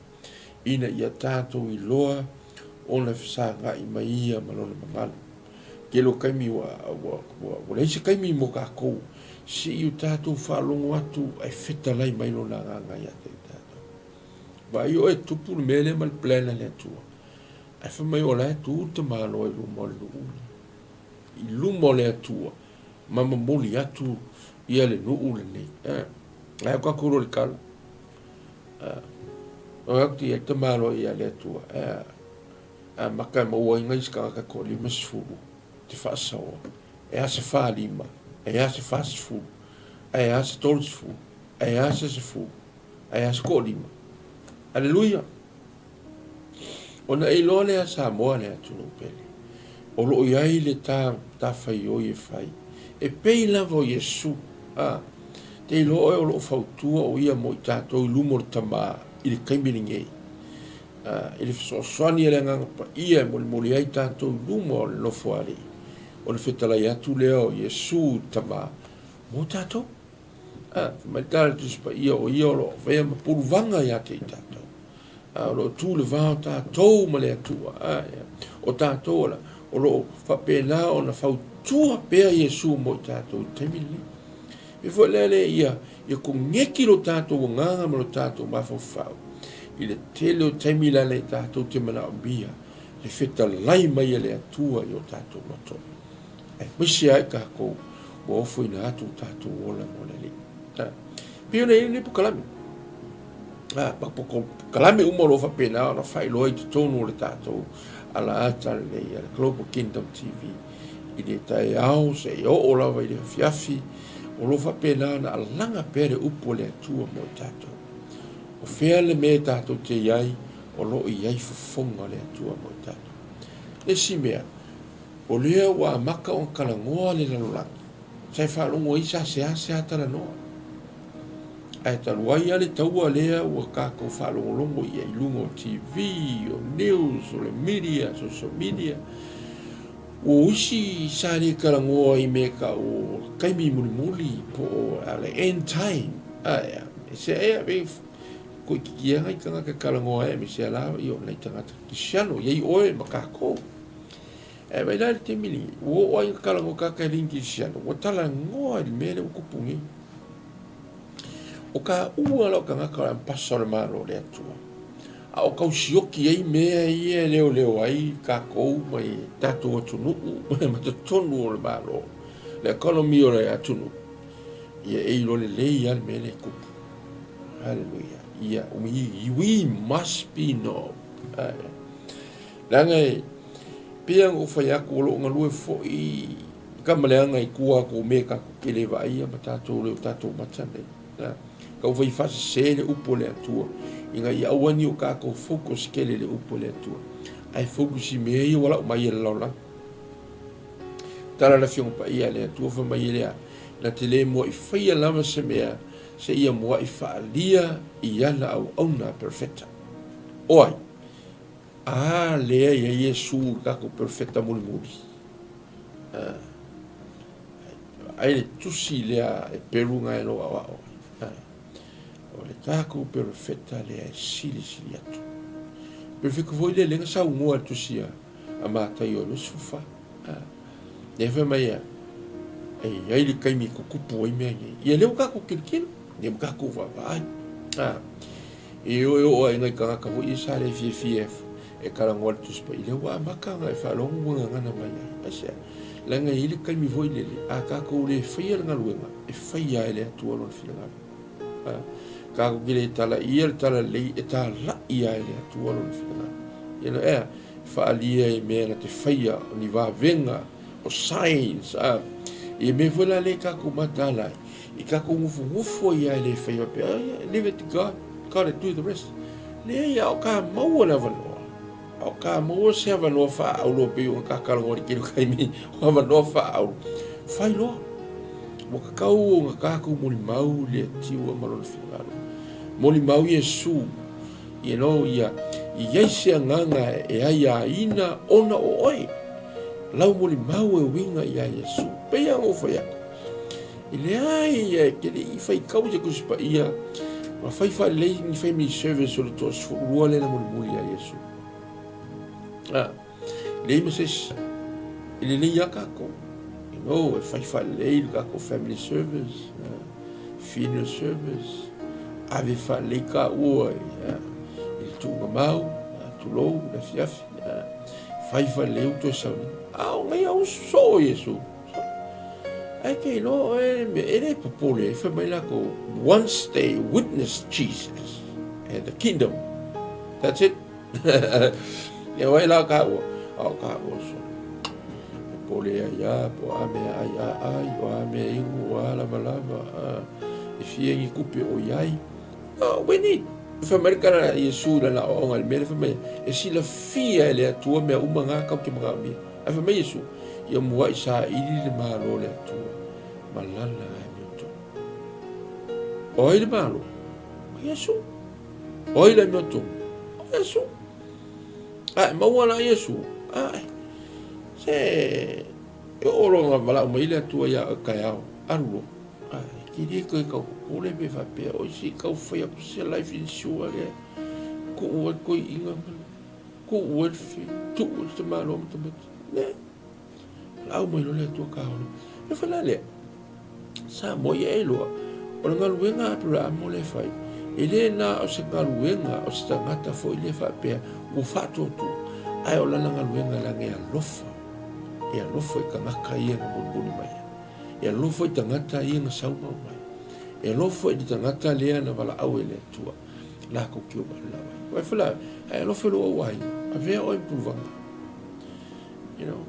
ina ia tatou iloa ona fesagai mai ia ma lona mamalu. Tele o taimi ua, ua, ua, ua leai se taimi mo tatou, se i o tatou faalogo atu ae fetalai mai lona Agaga ia te tatou. Vaai oe, tupu le mea lea ma le plan a le Atua. Ae fai mai o la e tu le tamaloa i luma o le nuu i luma o le Atua ma momoli atu ia le nuu lenei. Eh, ae o tatou loa le tala. Eh, o atu ia tamaloa ia le Atua. Eh, a maka e maua ai nai isi tagata toa 50 te faasaoa. E a se 45. Ae a se 40, ae a se 30, ae a se 10, ae a se toalima. Aleluia! Ona e iloa lea Samoa le atunuu pele, o lo o i ai le ta matafaioi e fai, e pei lava o Iesu, a, te iloa oe o lo o fautua o ia mo i tatou i luma o le Tama i le taimi lenei, a, i le fesoasoani a le Agaga Paia e molimoli ai tatou i luma o le Nofoalii, ona fetalai atu lea o Iesu i le Tama mo tatou. A, fai mai le tala a le Tusi Paia, o ia o lo o avea ma puluvaga ia te i tatou. A, o lo o tu i le va o tatou ma le Atua. A, ia. O tatou o, la, o lo o faapena ona fautua pea Iesu mo i tatou i le taimi lenei. E foi lea le ia, ia koneki lo tatou agaga ma lo tatou mafaufau i le tele o taimi lale e tatou te manaomia le fetalai mai a le Atua i o tatou loto. Aemaise ai tatou ua ofoina atu o tatou ola mo le Alii. Pei ona i ai lenei pokalame. Pokalame uma o lo o faapena ona faailoa i totonu o le tatou alaata lenei a le Global Kingdom TV i le taeao seia oo lava i le afiafi, o lo o faapena ona alaga pea le upu a le Atua mo i tatou. O fea le mea tatou te i ai, o lo o i ai fofoga o le Atua mo i tatou. Le isi mea, O lea ua amata ona talanoa le lalolagi, sa e faalogo ai sa seasea talanoa. Ae talu ai lava le taua lea ua tatou faalogologo i ai i luga o TV, o news, o le media, social media, o isi sa le talanoa i mea tau o taimi mulimuli po o le end time. Ae se e ave toeitiiti lava nai tagata e talanoa ai aemaise lava o nai tagata kerisiano, e i ai oe ma tatou. Ae vaai la i le taimi lenei, ua oo lava ina talanoa tagata e le kerisiano, ua talanoa i le mea lea ua tupu nei. O taua la o tagata o le ampasa o le Malo o le Atua, a o tau sioki ai mea ia e leoleo ai tatou ma le tatou atunuu ma totonu o le Malo, le economy o le atunuu, ia e iloa lelei lava le mea lea e tupu. Hallelujah. Ia, we must be know. Leaga e pei ona ou fai atu o lo o galue foi i ka maleaga i tua atu o mea tatou te le vaaia ma tatou le o tatou mata nei. Tau fai faasese le upu a le Atua ina ia aua ne i o tatou focus tele i le upu a le Atua, ae focus i mea ia ua lau mai e le lalolagi. Tala le Afioga Paia a le Atua fai mai e lea, na te le mua'i faia lava se mea seia mua'i faaalia i ana auauna a perofeta. O ai? A lea i ai Iesu le tatou perofeta mulimuli. Ai le tusi lea e pelu na e lo aoao. O le tatou perofeta lea e silisili atu. Perofeta foi lea lea na saunoa i le tusi a Mataio 24. Lea fai mai e i ai le taimi e tutupu ai mea nei. Ia lea ua tatou tilotilo, lea ua tatou vaavaai. E o e oo ai nai tagata foi ia sa le fiafia e talanoa i le Tusi Paia, lea ua amata ona e faalogo ua gagana mai ai. Aisea? Leaga e i ai le taimi foi lele, a tatou le faia le galuega, e faia lava e le Atua Lona finagalo. A tatou te le talaia le talalelei, e tala'i lava e le Atua Lona finagalo. Ia na ea, e faaalia i mea na te faia, o ni vavega, o signs, a, ia mea foi la lea e tatou mataala ai, I tatou nofonofo ai lava e le faia faapea, oh yeah, leave it to God, God will do the rest. Leai, a o ka maua le avanoa, a o ka maua se avanoa faaauro pei ona ka talanoa i le tele o taimi, o avanoa faaauro, fai loa. Ua tatau ona tatou molimau i le Atua ma Lona finagalo. Molimau Iesu, you know, ia i ai se agaga e aiaina ona o oe. Lau molimau e uiga ia Iesu. Pei lava ona ou fai atu, E leai, e te le i faitau i se Tusi Paia ma fai faalelei ni family service o le toasefululua lea na mulimuli ia Iesu. A, leai ma se isi. E lelei lava tatou. You know, e fai faalelei le tatou family service, funeral service, ave faalelei taua i le tuugamau, tulou, le afiafi, fai faalelei ua toe sauniga. A o nai auso soo o Iesu. Ae ke iloa oe le mea, e le popole ai, fai mai lakou, once they witness Jesus and the kingdom, that's it. Ia wai la ka ua, a o ka ua solo. Po o leai a, po o a mea ai a ai, o a mea inu, o a lavalava, a, e fia ni tupe o i ai. No, we need. Fai mai le tala a Iesu i lana aoaoga i le mea lea, fai mai, e silafia e le Atua mea uma na tatou te manaomia. Ae fai mai Iesu, ia muaʻi saili le Malo o le Atua ma lana amiotonu. O ai le Malo? O Iesu. O ai le amiotonu? O Iesu. A e maua la Iesu, ae, se e oo loa ina valaau mai le Atua iā oe taeao, alu loa. Ae, e te le toe tau popole pe faapea, oi se i tau fai atu se life insure lea, tuu ai le toeaina ma le, tuu ai le fee, tuu ai le tamaloa ma tamaiti. Le, valaau mai loa le Atua taeao loa. Ia fai la lea, Samoa ia e iloa, o le galuega a Aperaamo lea e fai, e le na o se galuega o se tagata foi lea faapea ua faatuatua, ae o lana galuega leaga e alofa, e alofa i tagata ia na mulimuli mai ai, e alofa i tagata ia na saumau mai, e alofa i le tagata lea na valaau e le Atua latou te omai i le ai. Ua e la, ae alofa i lou au aiga, avea oe ma puluvaga. You know,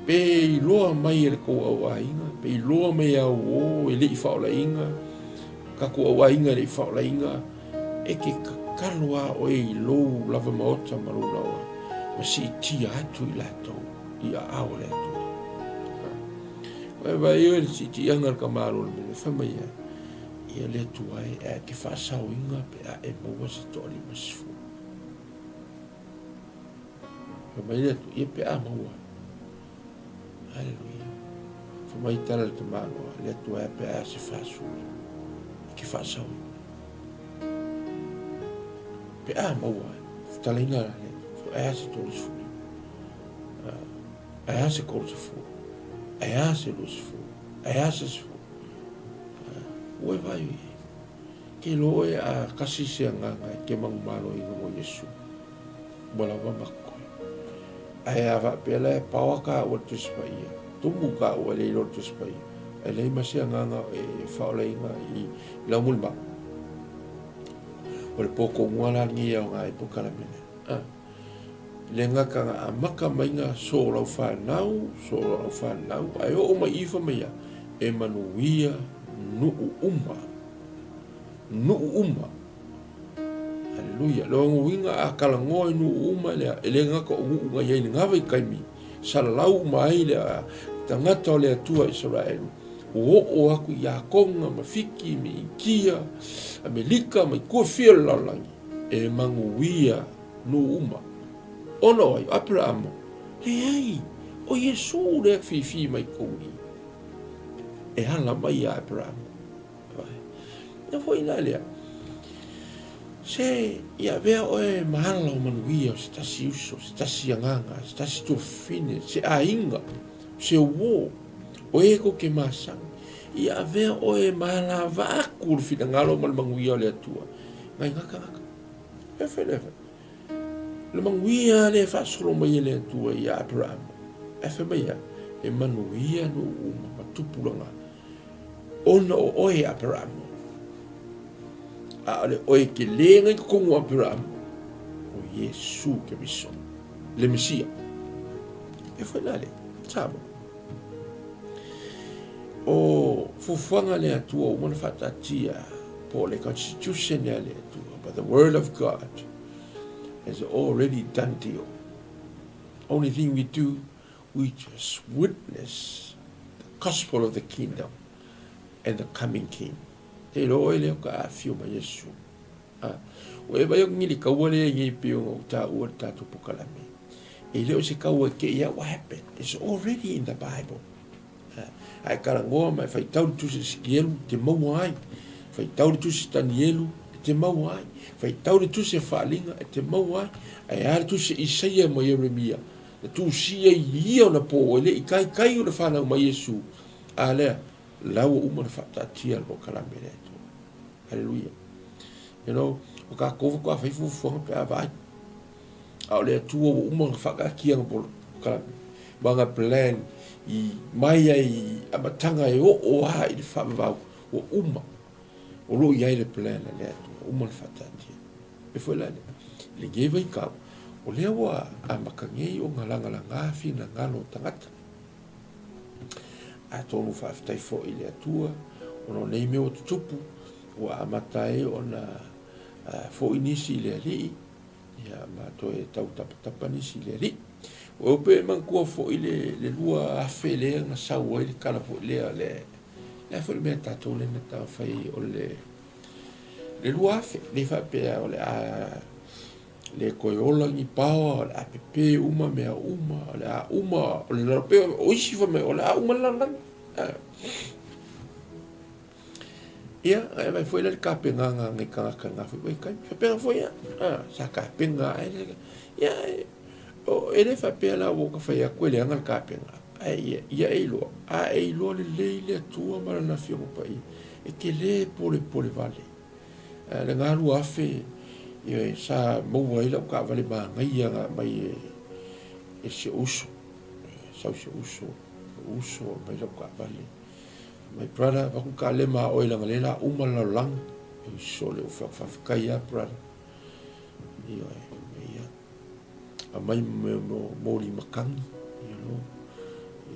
pe iloa mai e le tou au aiga, pe iloa mai e au uō e le i faaolaina, tatou au aiga e le i faaolaina, e te tatalo lava oe i lou lava maota ma lou laoa, ma siitia atu i latou i aao o le Atua. Ua e vaai oe i le siitiaga a le tamaloa o le mea, fai mai ia, ia le Atua e, ae te faasaoina pe a e maua se toa-50. Fai mai le Atua, ia pe a maua. Haleluia. Fai mai tala le tamaloa, le Atua e pe a se 40. E ke faasau. Pe a maua. Futalaina la le Atua. Ae a se 30. Ae a se 30. Ae a se 20. Ae a se 10. Ua e vaai i ai. Ke loa oe a kasi se agaga e ke manumaloina mo Iesu. Ua lava ma koe. Ae a faapea la e paoa kāua i le Tusi Paia, tumu kāua e le iloa le Tusi Paia, ae leai ma se agaga e faaolaina i lau mulimau. O le pō tonu la lenei e aoga ai polokalame nei. A, le gata na amata mai na so lau whanau, so lau whanau, ae oo mai i fa mai ia, e manuia nuu uma. Nuu uma. Aleluia. Lona uiga a talanoa i nuu uma lea, e le gata o nuu na i ai i lena vaitaimi, salalau uma ai le tagata o le Atua Isaraelu, ua oo atu i Iakoga ma Fiti ma Initia, Amerika ma itu e fia o le lalolagi, e manuia nuu uma. Ona o ai? O Aperaamo? Leai, o Iesu lea e fifi mai totonu i i, e ala mai ia Aperaamo. Ia foi la lea, se i avea oe ma ala o manuia o se tasi uso, se tasi agaga, se tasi tuafafine, se aiga, se uō, o e kou te masani. I avea oe ma ala ava aku o le finagalo ma le manuia o le Atua, ngai ngā tagata. E whai lea whai. Le manuia lea e faasolo mai e le Atua ia Aperahama. E whai mai ia, e manuia no uma ma tupuranga Ona o oe e Aperamo. A o le oe ke lē ngai totonu o Aperamo, o Iesu Keriso, le Mesia. E foi la le, Samoa. O fuafuaga a le Atua ua uma ona faataatia, po o le constitution a le Atua, but the word of God is already done deal. Only thing we do, we just witness the gospel of the kingdom and the coming king. Te iloa oe lea o ka afio mai Iesu. A, ua e vaai atu nei le kaua lea i nei pei ona ou taua i le tatou pokalame. E le o se kaua e kei ia what happened. It's already in the Bible. A, a e talanoa ma e faitau le tusi a Esikielu e te maua ai. Faitau le tusi a Tanielu e te maua ai. Faitau le tusi a Faaaliga e te maua ai. Ae a le tusi a Isaia ma Ieremia Na tusia i ia ona pō, e le i kaikai ona whanau mai Iesu, a lea, la ua uma ona whaataatia le polokalame le Atua. Hallelujah. You know, o kākou faatoa fai fuafuaga pe a vaai. A o le Atua ua uma ona whaataatia nga polokalame. Ma nga plan i mai ai i amataga e oo a i le faavavau, ua uma. O lo o i ai le plan a le Atua, uma ona whaataatia. E foi la i lenei vaitau, o lea ua amata nei ona lagalagā finagalo o tagata. Atonu faafetai foi i le Atua ona o nei mea ua tutupu, ua amata ai ona foi nisi i le Alii, ia ma toe tau tapatapa nisi i le Alii. Ua ou pe manatua foi le 2000 lea na sau ai le tala foi lea, le a foi le mea tatou lea na taumafai o le 2000, le faapea o le a le toe ola ni paoa, o le a pepe uma mea uma, o le a uma, o le lalo, pei o isi fai mai o le a uma le lalolagi. Ia, e vaai foi la le tapenaga a nai tagata i lena foi vaitaimi. Faapena foi ia, sa tapena ae, ia, e le faapea la ua ta fai atu e leaga le tapena, ae ia, ia e iloa, a e iloa lelei le Atua ma Lana Afioga Paia, e te le polepole vale. Le 2000, ioe, sa maua ai lau taavale manaia na aumai e si ou uso, sau si ou uso, ou uso aumai lau taavale. My brother, avatu le kalema a oe leaga lea la uma le lalolagi. Oi sole ou fai atu faafetai a brother. Ioe, ia. Aumai mo moli matagi, you know.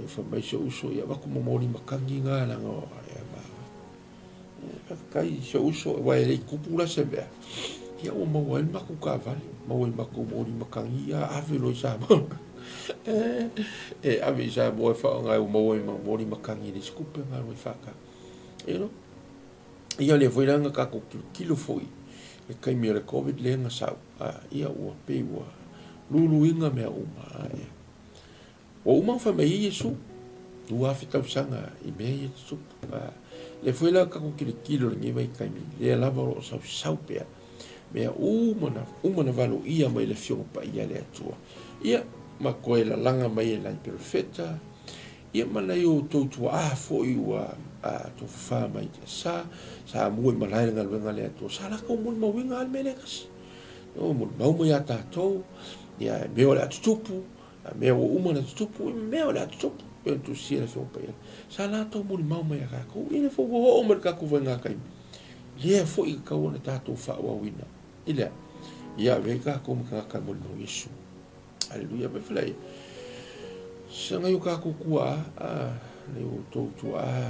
Ia fai mai si ou uso, ia avatu mo moli matagi na leaga o ia ma. Faafetai si ou uso, aua e le i tupu la se mea. Ia ua maua ai le matou taavale, maua ai matou moli matagi, ia ave loa i Samoa. E ave i Samoa e faaaoga ai ua maua ai ma moli matagi e leai se tupe na alu ai faatau. You know? Ia lea foi la na tatou tilotilo foi le taimi o le Covid lea na sau, ia ua pei ua luluina mea uma. Ua uma ona fai mai ai Iesu, 2000 tausaga i mea ia tutupu. Lea foi la tatou tilotilo i lenei vaitaimi, lea lava o lo o sausau pea mea uma na uma na valoia mai le Afioga Paia a le Atua. Ia, ma toe lalaga mai e nai perofeta, ia ma nai o outou tuaa foi ua tofafa mai i tiasa, sa mua i malae le galuega a le Atua, sa latou molimauina lava le mea lea e tasi. O, molimau mai ia tatou, ia mea o le a tutupu, A mea ua uma ona tutupu, mea o le a tutupu, pei ona tusia e le Afioga Paia. Sa latou molimau mai ia tatou, ia lea foi ua oo mai le tatou vaiga taimi, lea foi e tatau ona tatou faaauauina. I le a? Ia avea ai tatou ma tagata e molimau Iesu. Aleluia. Mai fai sa nai o tatou tuaa, a, nai o outou tuaa,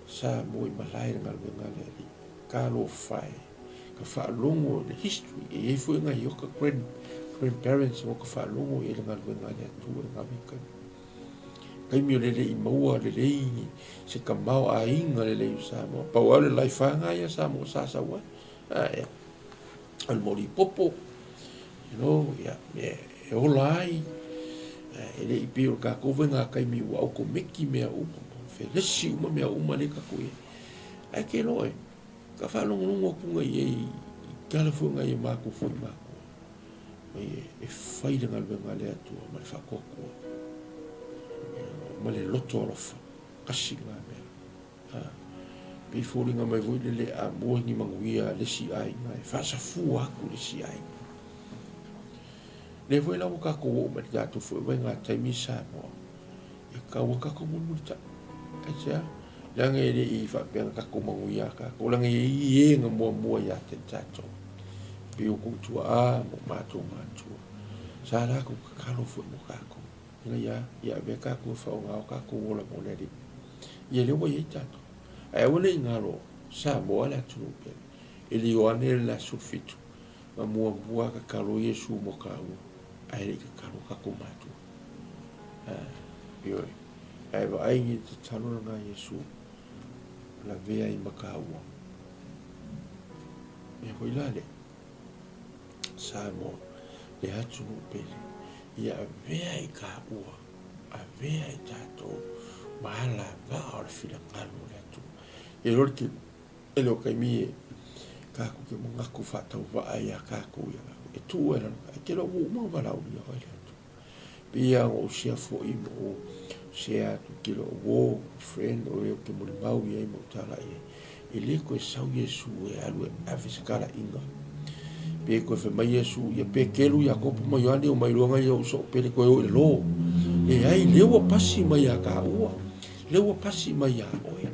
sa mua i malae le galuega a le Alii. Talofa e. Ka faalogo i le history, e i ai foi nai oka grand, grandparents o ka faalogo i ai le galuega a le Atua i ngā vaitaimi. Taimi o le le i maua lelei se tamaoaiga lelei o Samoa. Pau lava o le laifāga ia Samoa sa sau ai. A, ia. O le moli popo, you know, ia, e, e ola ai. E le i pei o le kākou vaiga taimi ua aukomeki mea uma, felesi uma mea uma le kākou i ai. Ae ke loa e, Ka faalogologo atu ngai ai i tala foi ngai e matou foi matua, mai e fai le galuega a le Atua ma le faatoatoa, ma le loto alofa, kasi lena mea. A, pei foliga mai foi le le amoa ni manuia a le isi aiga e faasafua atu le isi aiga. Lea foi la ua tatou oo mai le tatou foi vaiga taimi i Samoa, e tatau a tatou mulimulitai. Aisea? Leaga e le i faapea na tatou manuia a tatou, leaga e i ai e na muamua ia te tatou. Pei o kou tuaa ma o matou matua, sa latou tatalo foi mo tatou, ina ia, ia avea tatou e faaaoga o tatou ola mo le Alii. Ia lea ua i ai tatou. Ae aua ne i galo, Samoa le atunuu pele. E le Ioane le la 17, na muamua tatalo Iesu mo kāua, ae le i tatalo tatou matua. Ioe. Ae vaai i le tatalo lena a Iesu, lavea ai ma kāua. Mea foi la lea, Samoa, le atunuu pele, ia avea i kāua, avea i tatou ma alavaa o le finagalo o le Atua. E iloa le tele, e le o taimi e kākou te manatu faatauvaa iā kākou ia kākou, e tuu ai lalo, ae te le o ua uma ona valaaulia oe le Atua. Pei lava ona ou share foi ma ou share atu ki lou uo, friend o e ou te molimau i ai ma ou tala i ai. E le toe sau Iesu e alu e ave se talaiga. Pe toe fai mai Iesu, ia Petelu, Iakopo ma Ioane omai loa nai ou soo pele toe o i lalo. Leai, lea ua pasi mai ia taua. Lea ua pasi mai ia oe.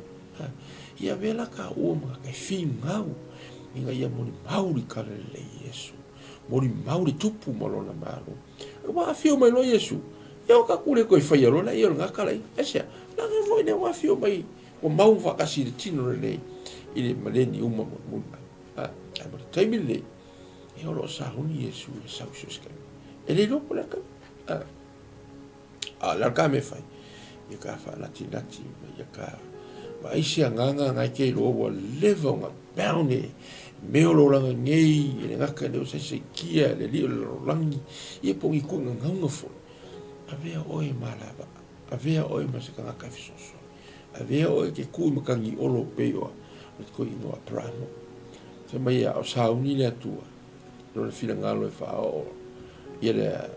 Ia avea la taua ma e finau ina ia molimau le tala lelei i Iesu. Molimau le tupu ma lona malo. Ua afio mai loa Iesu, ia o tatou le toe faia loa laia o lena talaiga. Aisea? Leaga foi lea ua afio mai ua mau faatasi i le tino lenei i le maleniuma mulimuli. Ae mo le taimi lenei, ia o lo o sauni Iesu e sau i so o se taimi. E le iloa po o le a le taimi. A o le a ka mea e fai? Ia ka faanatinati ma ia ka vaai se agaga na e te iloa ua leva ona bound e mea o le olaga nei, e le gata i lea o saisaitia e le alii o le lalolagi, ia po o ni tuuga foi. Avea oe ma alavaa, avea oe ma se tagata e fesoasoani, avea oe e te tu i matagi olo pei o le toeaina o Aperamo. Fai mai a o sauni le Atua i lona finagalo e faaoo ia le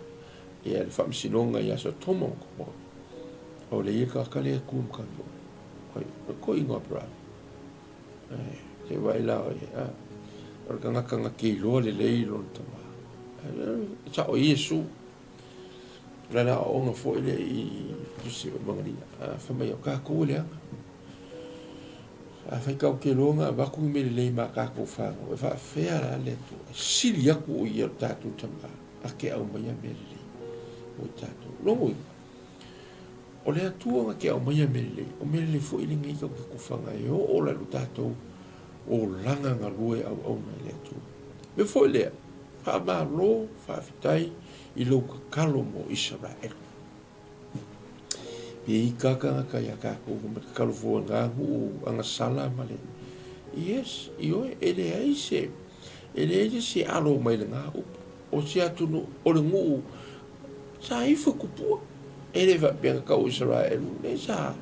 Ia le faamasinoga ia Sotoma ma Komora. O le ia tagata lea e tu ma kani oe. Oi, o ko ingoa Abraham. Eh, te vai la oi, ah. O le tagata na te iloa lelei lona tama. Eh, sa o Iesu. La la aoaoga foi lea i Tusi o Magalia. Ah, fai mai o kākou e leaga. Afai tatou te iloa na avatu ni mea lelei ma kākou whānau, e faafefea la le Atua. E sili atu o ia o le tātou tama. A ke aumaia mea lelei mo i tatou. Lona uiga, o le Atua na te aumaia mea lelei, o mea lelei foi lenei tatou te tofaga e oo la i lo tatou olaga galue auauna i le Atua. Mea foi lea, faamalo, faafetai i lou tatalo mo Isaraelu. Pe i ka tagata ia tatou ma tatalo fua i ngā nuu agasala ma le Yes, ioe, e leai se e leai se isi e alo mai le ngā upu. O se atunuu, o le nuu sa ifo i kupua. E le faapea na tau Isaraelu, nei sa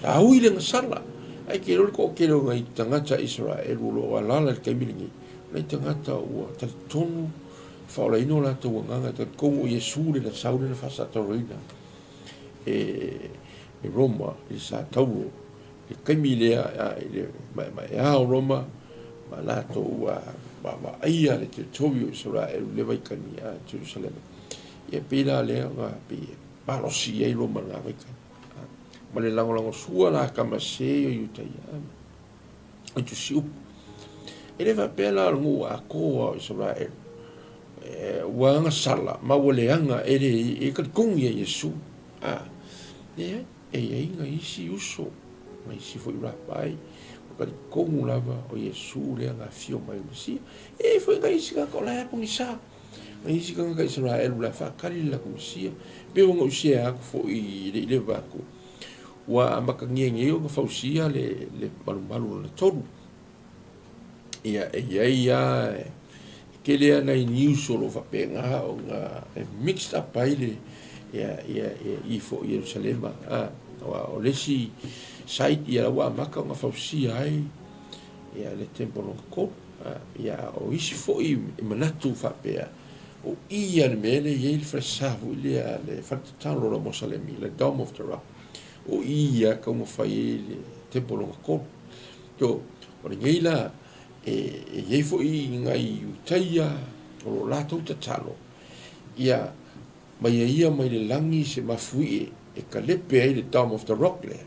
sa ui le gasala. Ae ke iloa le toatele o nai tagata Isaraelu o lo o alaala i le taimi lenei, o nai tagata ua talitonu faaolaina o latou agaga e talitonu o Iesu le na sau lea na faasatauroina e Roma i le satauro i le taimi lea i le maemaea o Roma ma latou ua vaavaaia le teritori o Isaraelu i le vaitaimi a Jerusalema. Ia pei la lea ona pei e malosi i ai Roma i lena vaitaimi. Ma le lagolagosua la a Kamasē o Iutaia. I tusi upu. E le faapea la o le nuu atoa o Isaraelu ua agasala ma ua leaga e le e talitonu ia Iesu. A, leai, e i ai nai isi uso, nai isi foi Rapai, ua talitonu lava o Iesu lea na afio mai o le Mesia. E i ai foi nai isi tagata o la e aponisa, nai isi tagata Isaraelu o la e faatali le latou Mesia. E pei ona ou share atu foi i le i leva atu, Ua amatagia nei ona fausia le malumalu lona tolu. Ia, e i ai lava, e tele lava nai news o lo o faapena ona e mixed up ai le, ia, ia, ia, i foi Ierusalema. A, aua o le isi site, ia, ua amata ona fausia ai ia le temple lona tolu. A, ia, a o isi foi e manatu faapea, O i a le mea lea e i ai le falesa foi lea, le fale tatalo o le Mosalemi, le Dome of the Rock. O i ia e taumafai ai le temple lona tolu. So, o lenei la, e i ai foi nai Iutaia o lo o latou tatalo, ia mai a ia mai le lagi se mafuie e kalepe ai le Dome of the Rock lea,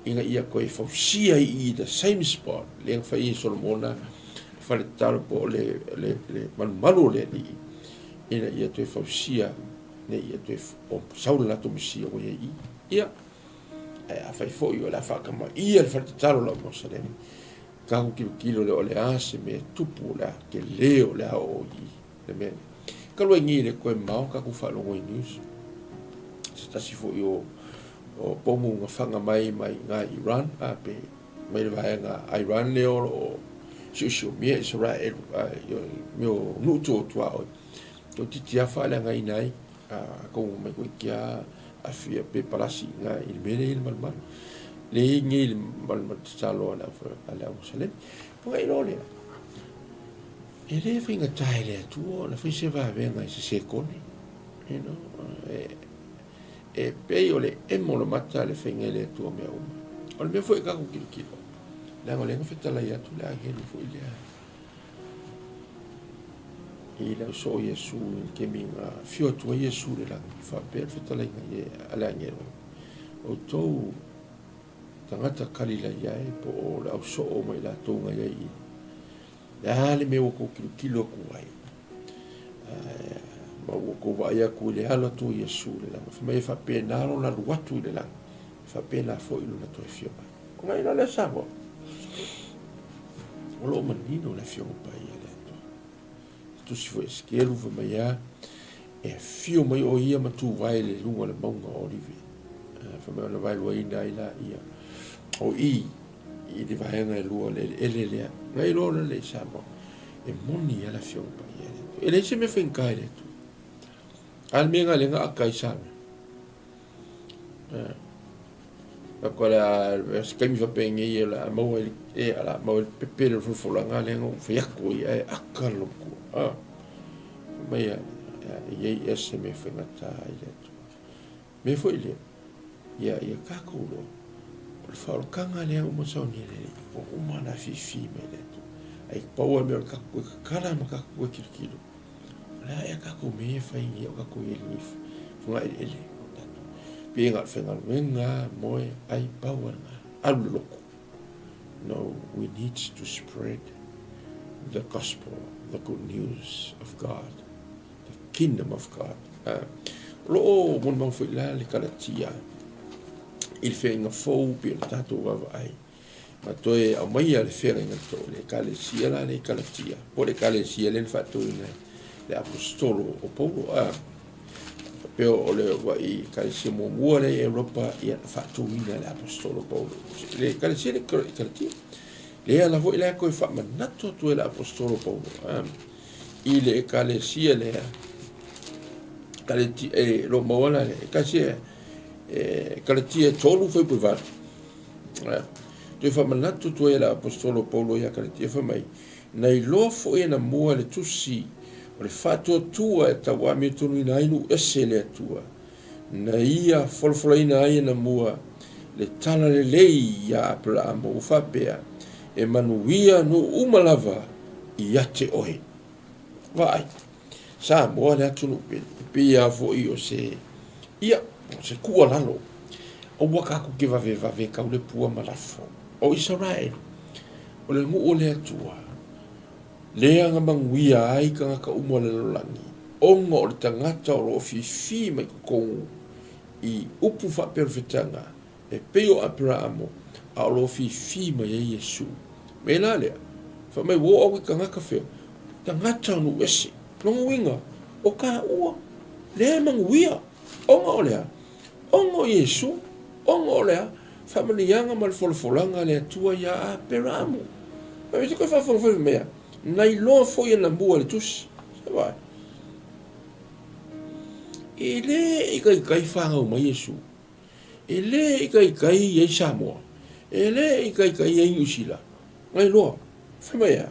ina ia toe fausia ai i the same spot lea na fai ai e Solomona le fale tatalo po o le, le, le malumalu o le Alii, ina ia toe fausia, ina ia toe sau le latou Mesia ua i ai i. Ia, ae afai foi o le a faatamaia le fale tatalo o lau Mosalemi, tatou tilotilo lea o le a se mea e tupu, o le a tele, o le a oo i le mea lea. Talu ai nei e le toe mamao tatou faalogo i news, se tasi foi o o pomu na faga mai mai iga i Iran, a pe mai le vaega Iran lea o lo o siosiomia Israel a i mea o nuu tu tuaoi. Toeitiiti lava faaleagaina ai a atonu mai toeitiiti lava afia pe palasi i ina i le mea lea e i ai le malumalu. Lea e i ai nei le malumalu tatalo a le au Mosalemi. Ona iloa lea, e le faigata i le Atua ona fai se vavega i se sekone, you know, e pei o le emo o le mata le faiga i le Atua mea uma. O le mea foi e tatou tilotilo, leaga o lea na fetalai atu le agelu foi lea i le ausoo o Iesu i le taimi na afio atu ai Iesu i le lagi, faapea le fetalaiga a le agelo, outou tagata Kalilaia e, po o le ausoo ma i latou na i ai i Le a le mea ua tou tilotilo atu ai, ma ua tou vaai atu i le alo atu o Iesu i le lagi. Fai mai e faapena lona alu atu i le lagi. E faapena foi lona toe afio mai. Ona i lea Samoa, o lo o manino le Afioga Paia a le Atua. E tusi foi Esekielu fai mai a, e afio mai o ia ma tu vae i le luga o le mauga o Olive. Fai mai ona vaeluaina ai laia o i i le vaega e lua o le eleele lea. Na iloa loa le i Samoa, e moni a le Afioga Paia a le Atua. E leai se mea faigata i le Atua. A le mea na lea na aka i Samoa. Ko le a se taimi faapenei o le a maua i le e o le a maua i le pepe le folafolaga lea na ou fai atu ai ae aka le matua. Ah. Fai mai e i ai ea se mea faigata i le Atua. Mea foi lea, ia, ia tatou loa, o le faaolataga lea uma saunia le Alii, ua uma ona afifi mai le Atua. Ae pau lava le mea o le tatou toe tatala ma tatou toe tilotilo, O le a ea tatou mea ia e fai nei a o tatou i ai i lenei fogaeleele o tatou. Pe na o le faigaluega, moe, ai, pau lava lena. Alu le lotu. No, we need to spread the gospel, the good news of God, the kingdom of God. O lo o molimau foi la le Kalatia i le feagaiga fou pei ona tatou vaavaai. Ma toe aumaia le feagaiga to le ekalesia la le Kalatia, po le ekalesia lea na faatuina e le aposetolo o Paulo. A faapea o le uluai ekalesia muamua lea i Europa, ia na faatuina e le aposetolo Paulo. Le ekalesia le Kalatia. Lea la foi la toe faamanatu atu e le aposetolo Paulo a, i le ekalesia lea, Kalatia, e lo maua la le ekalesia e Kalatia 3:8. Toe faamanatu atu ai e le Aposetolo Paulo ia Kalatia fai mai, Na iloa foi anamua e le tusi o le faatuatua e tauamiotonuina ai nuu ese e le Atua, na ia folafolaina ai anamua le tala lelei iā Aperaamo ua faapea, E manuia nuu uma lava ia te oe. Vaai. Samoa le atunuu pele, e pei lava foi o se, ia, o se tuualalo, aua tatou te vavevave tau le pua ma lafo. O Isaraelu, o le nuu o le Atua, lea na manuia ai tagata uma o le lalolagi, ona o le tagata o lo o fifi mai totonu i upu faaperofetaga, e pei o Aperaamo, a o lo o fifi mai ai Iesu. Mea la lea, fai mai ua oo atu i tagata fea, tagata o nuu ese. Lona uiga, o taua, lea e manuia, ona o le a? Ona o Iesu, ona o le a? Faamanuiaga ma le folafolaga a le Atua iā Aperaamo. Fai mai, se koe faafogafoga fai mai a, na iloa foi anamua e le tusi. Se vaai. E le ikaika fanau mai Iesu. E le ikaika i ai Samoa, e le ikaika i ai Niu Sila, ngai loa, fai mai a,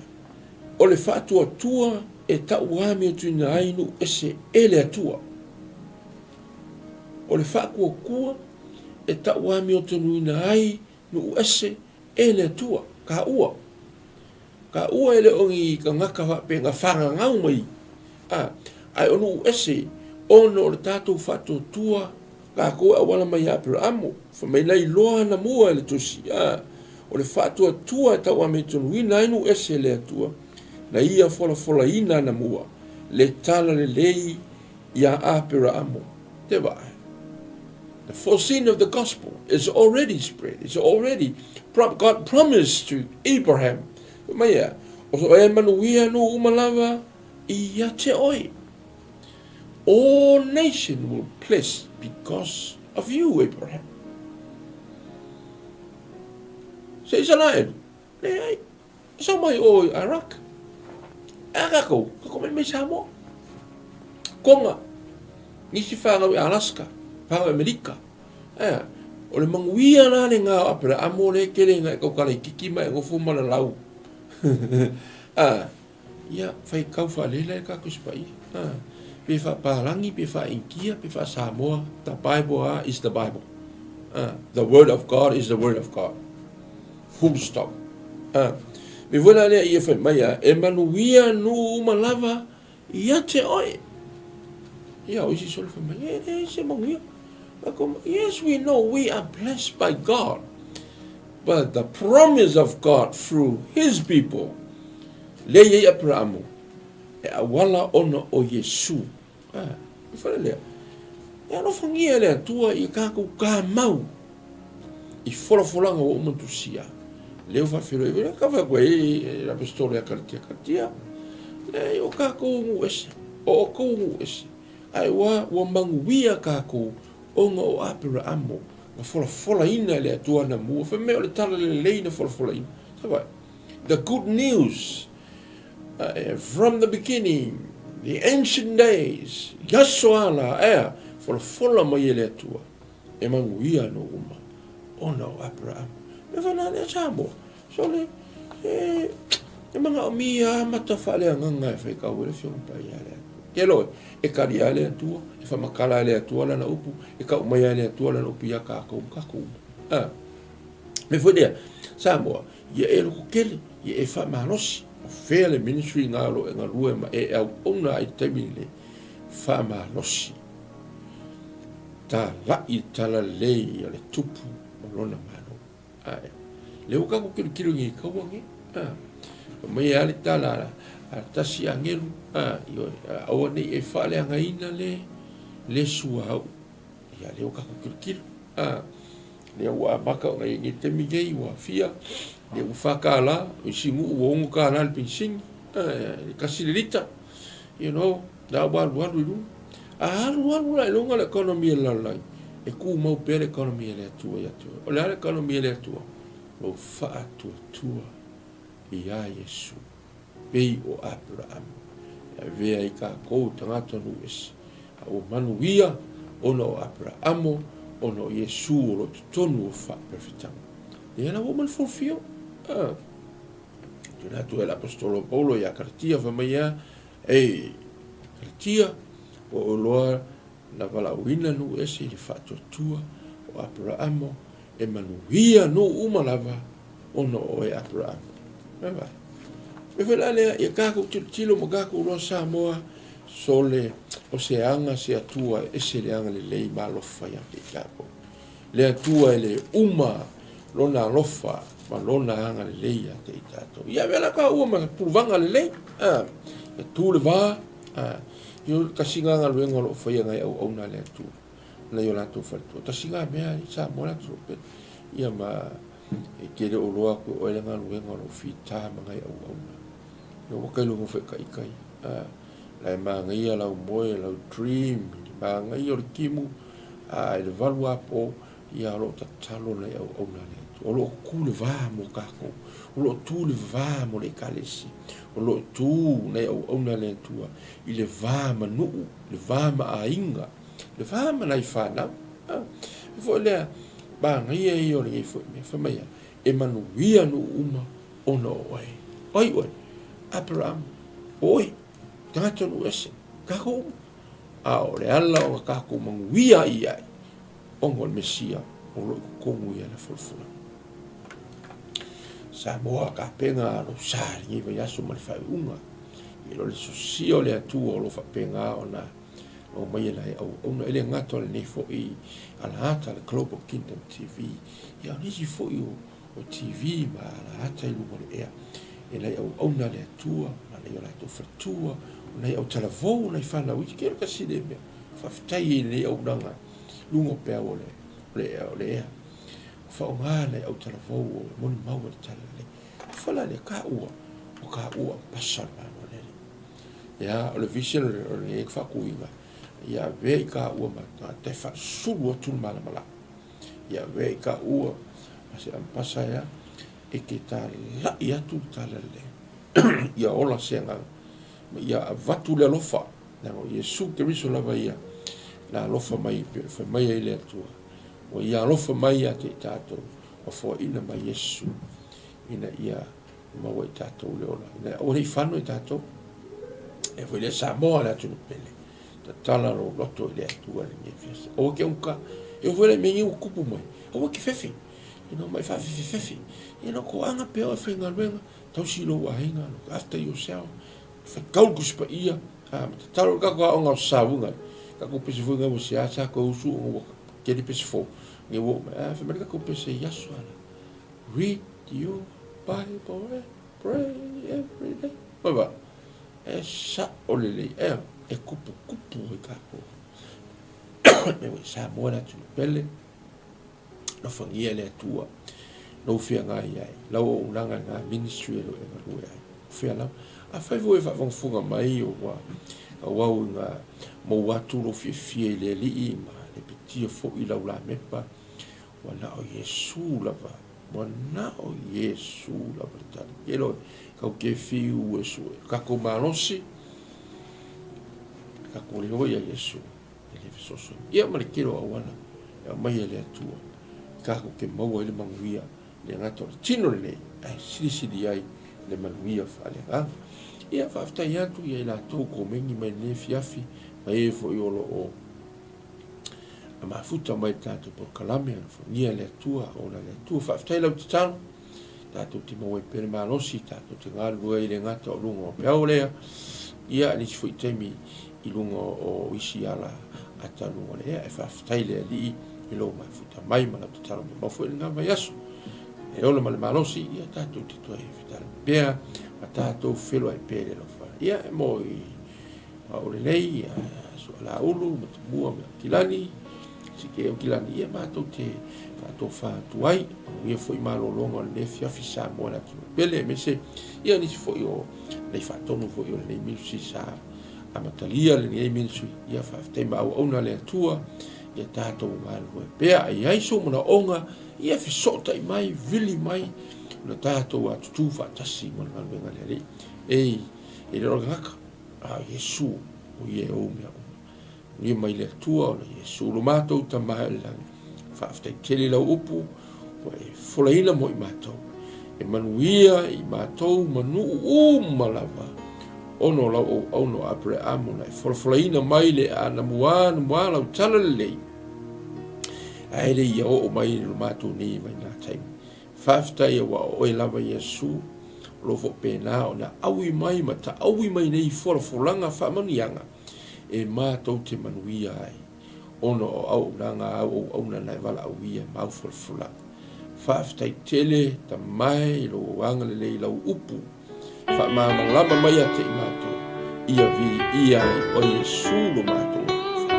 o le faatuatua e tauamiotuina ai nuu ese e le Atua. O le faatuatua e tauamiotuina ai nuu ese e le Atua, ka ua. Ka ua e le o ni tagata faapea na fagagau mai, a, ae o nuu ese ona o le tatou faatuatua tatou e auala mai ia Aperaamo, fai mai na iloa anamua e le Tusi, a, o le faatuatua e tauamiotonuina ai nuu ese e le Atua, na ia folafolaina anamua le tala lelei iā Aperaamo. Te vaai. The foreseen of the gospel is already spread. It's already, God promised to Abraham. Fai mai ea, o e manuia nuu uma lava ia te oe. All nation will bless because of you, Abraham. Se Isaraelu, leai, sau mai o i Iraq. A kākou, kākou mai mai Samoa. Konga, nisi whāngau i Alaska, whāngau i Amerika. Ea, o le manuia la le ngā o Aperaamo le kele ngā e kaukala i kiki mai e ngofo malalau. A, Ia, faitau faalela e tatou isi paia. Ha. Pe faapalagi, pe faa-Initia, pe faa-Samoa, the Bible ah, is the Bible. Ha. The word of God is the word of God. Full stop. Ha. Me foi la lea ia fai mai a, e manuia nuu uma lava ia te oe. Ia, o isi solo fai mai, e leai se manuia. Yes, we know we are blessed by God. But the promise of God through His people, lea i ai Aperaamu, e auala ona o Iesu. A, e fale lea. E alofagia e le Atua i tatou kāmau. I folafolaga ua uma ona tusia, lea ua faafeiloai ai. Ka fai atu ai e le Aposetolo ia Kalatia, Kalatia, leai o kākou nuu ese, o outou nuu ese, ae ua, ua manuia kākou ona o Aperaamo na folafolaina e le Atua anamua, fai mai o le tala lelei na folafolaina. Sa The good news from the beginning, the ancient days, i aso a la, ea, folafola mai e le Atua, e manuia nuu uma, ona o Aperahama. Mea whana lea Samoa, sole, e, e manaomia amata faaleagaga e whai kau e le Afioga Paia a le Atua. Ke loe, e kali a le Atua, e whamakala a le Atua lana upu, e kau mai a le Atua lana upu ia kākou ma kākou uma. Ah. Mea foi lea, Samoa, ia e loko tele, ia e faamalosi. O fea le ministry na o lo o e galue ma e auauna ai i le taimi lenei, faamalosi. Talai le talalelei a le Tupu ma lona Malo. Ae, lea ua tatou tilotilo nei i taua nei. A, fai mai lava le tala a le tasi agelu, a, ioe, aua ne i e faaleagaina le, le suauu. Ia, lea ua tatou tilotilo. A, lea ua amata ona i ai nei taimi nei ua fia, lea ua $4, o isi nuu ua $6 le penisini, a, e 1 le lita, you know, la ua alualu i luga. A alualu la i luga le economy a le lalolagi, e tumau pea le economy a le Atua ia te oe. O le a le economy a le Atua? Lou faatuatua iā Iesu. Pei o Aperaamo, e avea ai kākou tagata nuu ese, a ua manuia ona o Aperaamo, ona o Iesū o lo o i totonu o faaperefetaga. Lea la ua uma le fulfil. Ah. Tuna atu e le Apostolo Paulo ia Kalatia, fai mai ia, Ei, Kalatia, ua ou iloa na valaauina nuu ese i le faatuatua o Aperaamo, e manuia nuu uma lava ona o oe Aperaamo. Vai vai. Mea foi la lea, ia kākou tilotilo ma kākou loa Samoa, sole, o se aga se Atua e ese le agalelei ma alofa ia te i tākou. Le Atua e le uma lona alofa ma lona agalelei ia te i tātou. Ia avea la ka ua ma puluvaga lelei, a, ia tū le vā, a, ia kasi ngā galuega o lo o whaia ngai auauna a le Atua. Nai o latou faletua. Tasi ngā mea i Samoa la tso ia ma e tele o loa atu e oe le galuega o lo o fita ma ngai auauna. Ia ua kailoga foi ka ikai. A, la e manaia lau moe, lau dream, i le manaia o le timu, a i le valu a po, ia o lo o tatalo nai auauna a le Atua. O lo o tu le va mo kākou. O lo o tu le va mo le Ekalesia. O lo o tu nai auauna a le Atua i le va ma nuu, le va ma aiga. Le va ma nai fanau. A, e foi lea, manaia ia o lenei foi mea. Fai mai ia, e manuia nuu uma ona o oe. O ai oe? Aperahama, o oe, tagata nuu ese, kākou uma. A o le ala o na kākou manuia i ai, ona o le Mesia o lo o i totonu i ana folafolaga. Samoa tapena lou sa i lenei vaiaso ma le faaiuga. I lo le sosia o le Atua o lo o faapena ona Aumai e nai auauna, e le gata o lenei foi alaata le Global Kingdom TV, ia o nisi foi o, o TV ma alaata i luga o le ea, e nai auauna a le Atua, ma nai o latou faletua, o nai autalavou, o nai fanau iti, ke kasi le mea, faafetai i lenei auaunaga, luga o peau o le, o le ea, o le ea. Whaonga nai autalavou o molimau e le tala lelei. Whala le ka ua, o ka ua pasa le malo lele. Ia, o le vision o lenei faatuina, ia avea i ka ua ma tagata e faasulu atu le malamalama. Ia avea i ka ua ma se ampasa ea e ke talai atu le talalelei. Ia ola se agaga ma ia avatu le alofa, leaga o Iesu Keriso lava ia na alofa mai pe fai mai ai le Atua. Ua ia alofa mai ia te i tatou, ua foaina mai Iesu ina ia maua i tatou le ola. Ina ia aua ne i fano i tatou. E foi lea Samoa le atunuu pele. Tatala lou loto i le Atua i lenei afiafi. Aua ke uka. E oo foi la i mea nei ua tupu mai. Aua ke fefe. Ina mai faafefefefe. Ina ko aga pea oe faigaluega. Tausi lou aiga. Look after yourself. Faitau le Tusi Paia. A, ma tatalo i le tatou aoga o Savuga. Tatou pese foi ngai ua seā sa koe usu ona ua tele pese fou. Ngai ua oo mai. A, fai mai le tatou pese i aso ala. Read your Bible and pray every day. Mai va, e sa'o lelei, e, e kupukupu ai kākou. Mea ua i Samoa le atunuu pele. Alofagia e le Atua lou feagai ai, lau auaunaga i ngā ministry e lo e galue ai. O fea lava. Afai foi e faafogafoga mai ua auau i ngā mou atu lou fiafia i le Alii ma lepetia foi lau lamepa, ua na o Iesu lava, ua na o Iesu lava le tali. Ke loe, kau ke fiu e sue. Kakou malosi, kakou leo ia Iesu. E le fesoasoani. Ia ma le tele o auala e aumai e le Atua i tatou te maua ai le manuia le gata o le tino lelei ae silisili ai le manuia faaleagaga. Ia faafetai atu ia i latou komeni mai lenei afiafi ma e foi o lo o mafuta mai le tatou polokalame, alofagia le Atua, ola le Atua. Faafetai lau tatalo, tatou te maua ai pea le malosi, tatou te galulue ai le gata o luga o peau lea, ia nisi foi taimi i luga o isi ala ata luga o le ea. E faafetai le Alii i lou mafuta mai ma lau tatalo mai mau foi i lena vaiaso. E ola ma le malosi, ia tatou te toe fetali pea ma tatou feiloai pea i le alofa. Ia e mo i au lelei, ia Sualaulu, Matamua ma Aukilani, Sike Aukilani, ia matou te faatofa atu ai. Ia foi malologa o lenei afiafi Samoa le atunuu pele, aemaise ia nisi foi o nei faatonu foi o lenei ministry sa amatalia lenei ministry. Ia faafetai ma auauna le Atua, ia tatou galulue pea. A i ai sou manaoga, ia fesootai mai, vili mai, ona tatou atutu faatasi mo le galuega a le Alii. Ei, e le o le tagata, a o Iesu, o ia e ou mea uma. Manuia mai le Atua ona Iesu lo matou Tama i le lagi. Faafetai tele i lau upu ua e folaina mo i matou. E manuia i matou ma nuu uma lava ona o lau auauna o Apereamo na e folafolaina mai le aanamuā namuā lau tala lelei ae le ia oo mai lo matou nei mai nā taimi. Faafetai aua o oe lava Iesu o lo o faapena ona aui mai ma taaui mai nei folafolaga faamanuiaga e matou te manuia ai ona o auaunaga a au auauna na e valaauia ma au folafolaga. Faafetai tele Tamae i lou agalelei i lau upu Faamalamalama mai ia te i matou, ia viia ai oe Iesu lo matou Alofa.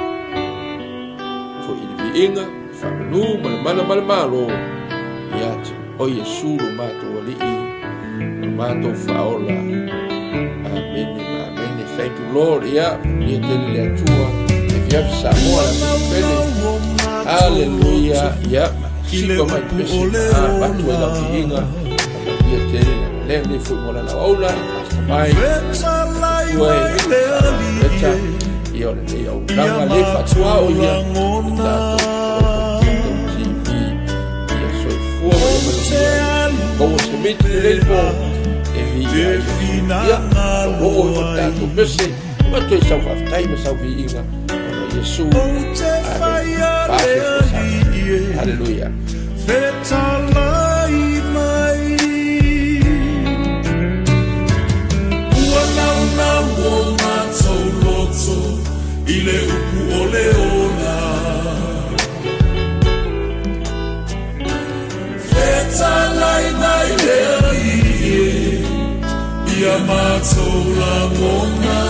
Foi i le viiga, le faamanu ma le mana ma le malo, ia te oe Iesu lo matou Alii, lo matou Faaola. Amene ma amene. Thank you Lord. Ia, manuia tele le Atua. E fiafi Samoa la te pele. Hallelujah. Ia, sika mai pese. Ah, batu ai lau viiga. Manuia tele le lea nei foi mo lana auauna, Pastor Mike, Ue, Leta, ia o lenei auaunaga le faatuao ia, o tatou Global Kingdom TV, ia soifua ma ia manuia, maua se miti lelei le po, e viia ai le Ia, o loo i o tatou pese, ma toe sau faafetai ma sau viiga, ona Iesu, Amen, Faasoifua Samoa. Hallelujah. Fetalai mai Ua naunau o matou loto i le upu o le ola Fetalai mai le Alii e ia matou lagona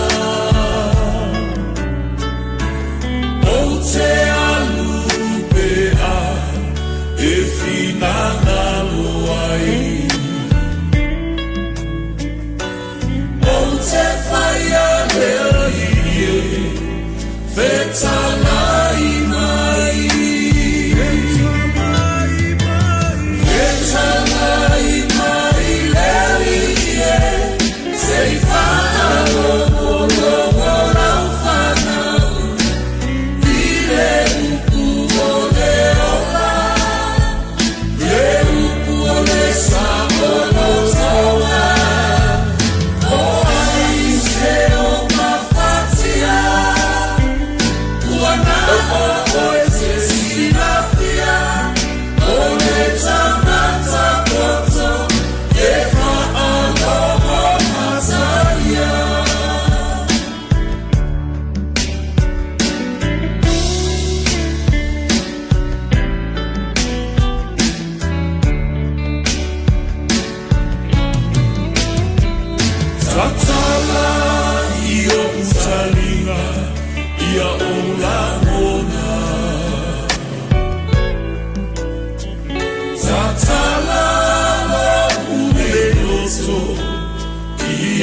Ou te alu pea e finagalo ai Ou te whaia le Alii e Fetalai mai Fetalai mai le Alii e Se i faalogo.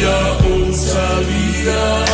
Ia o talia.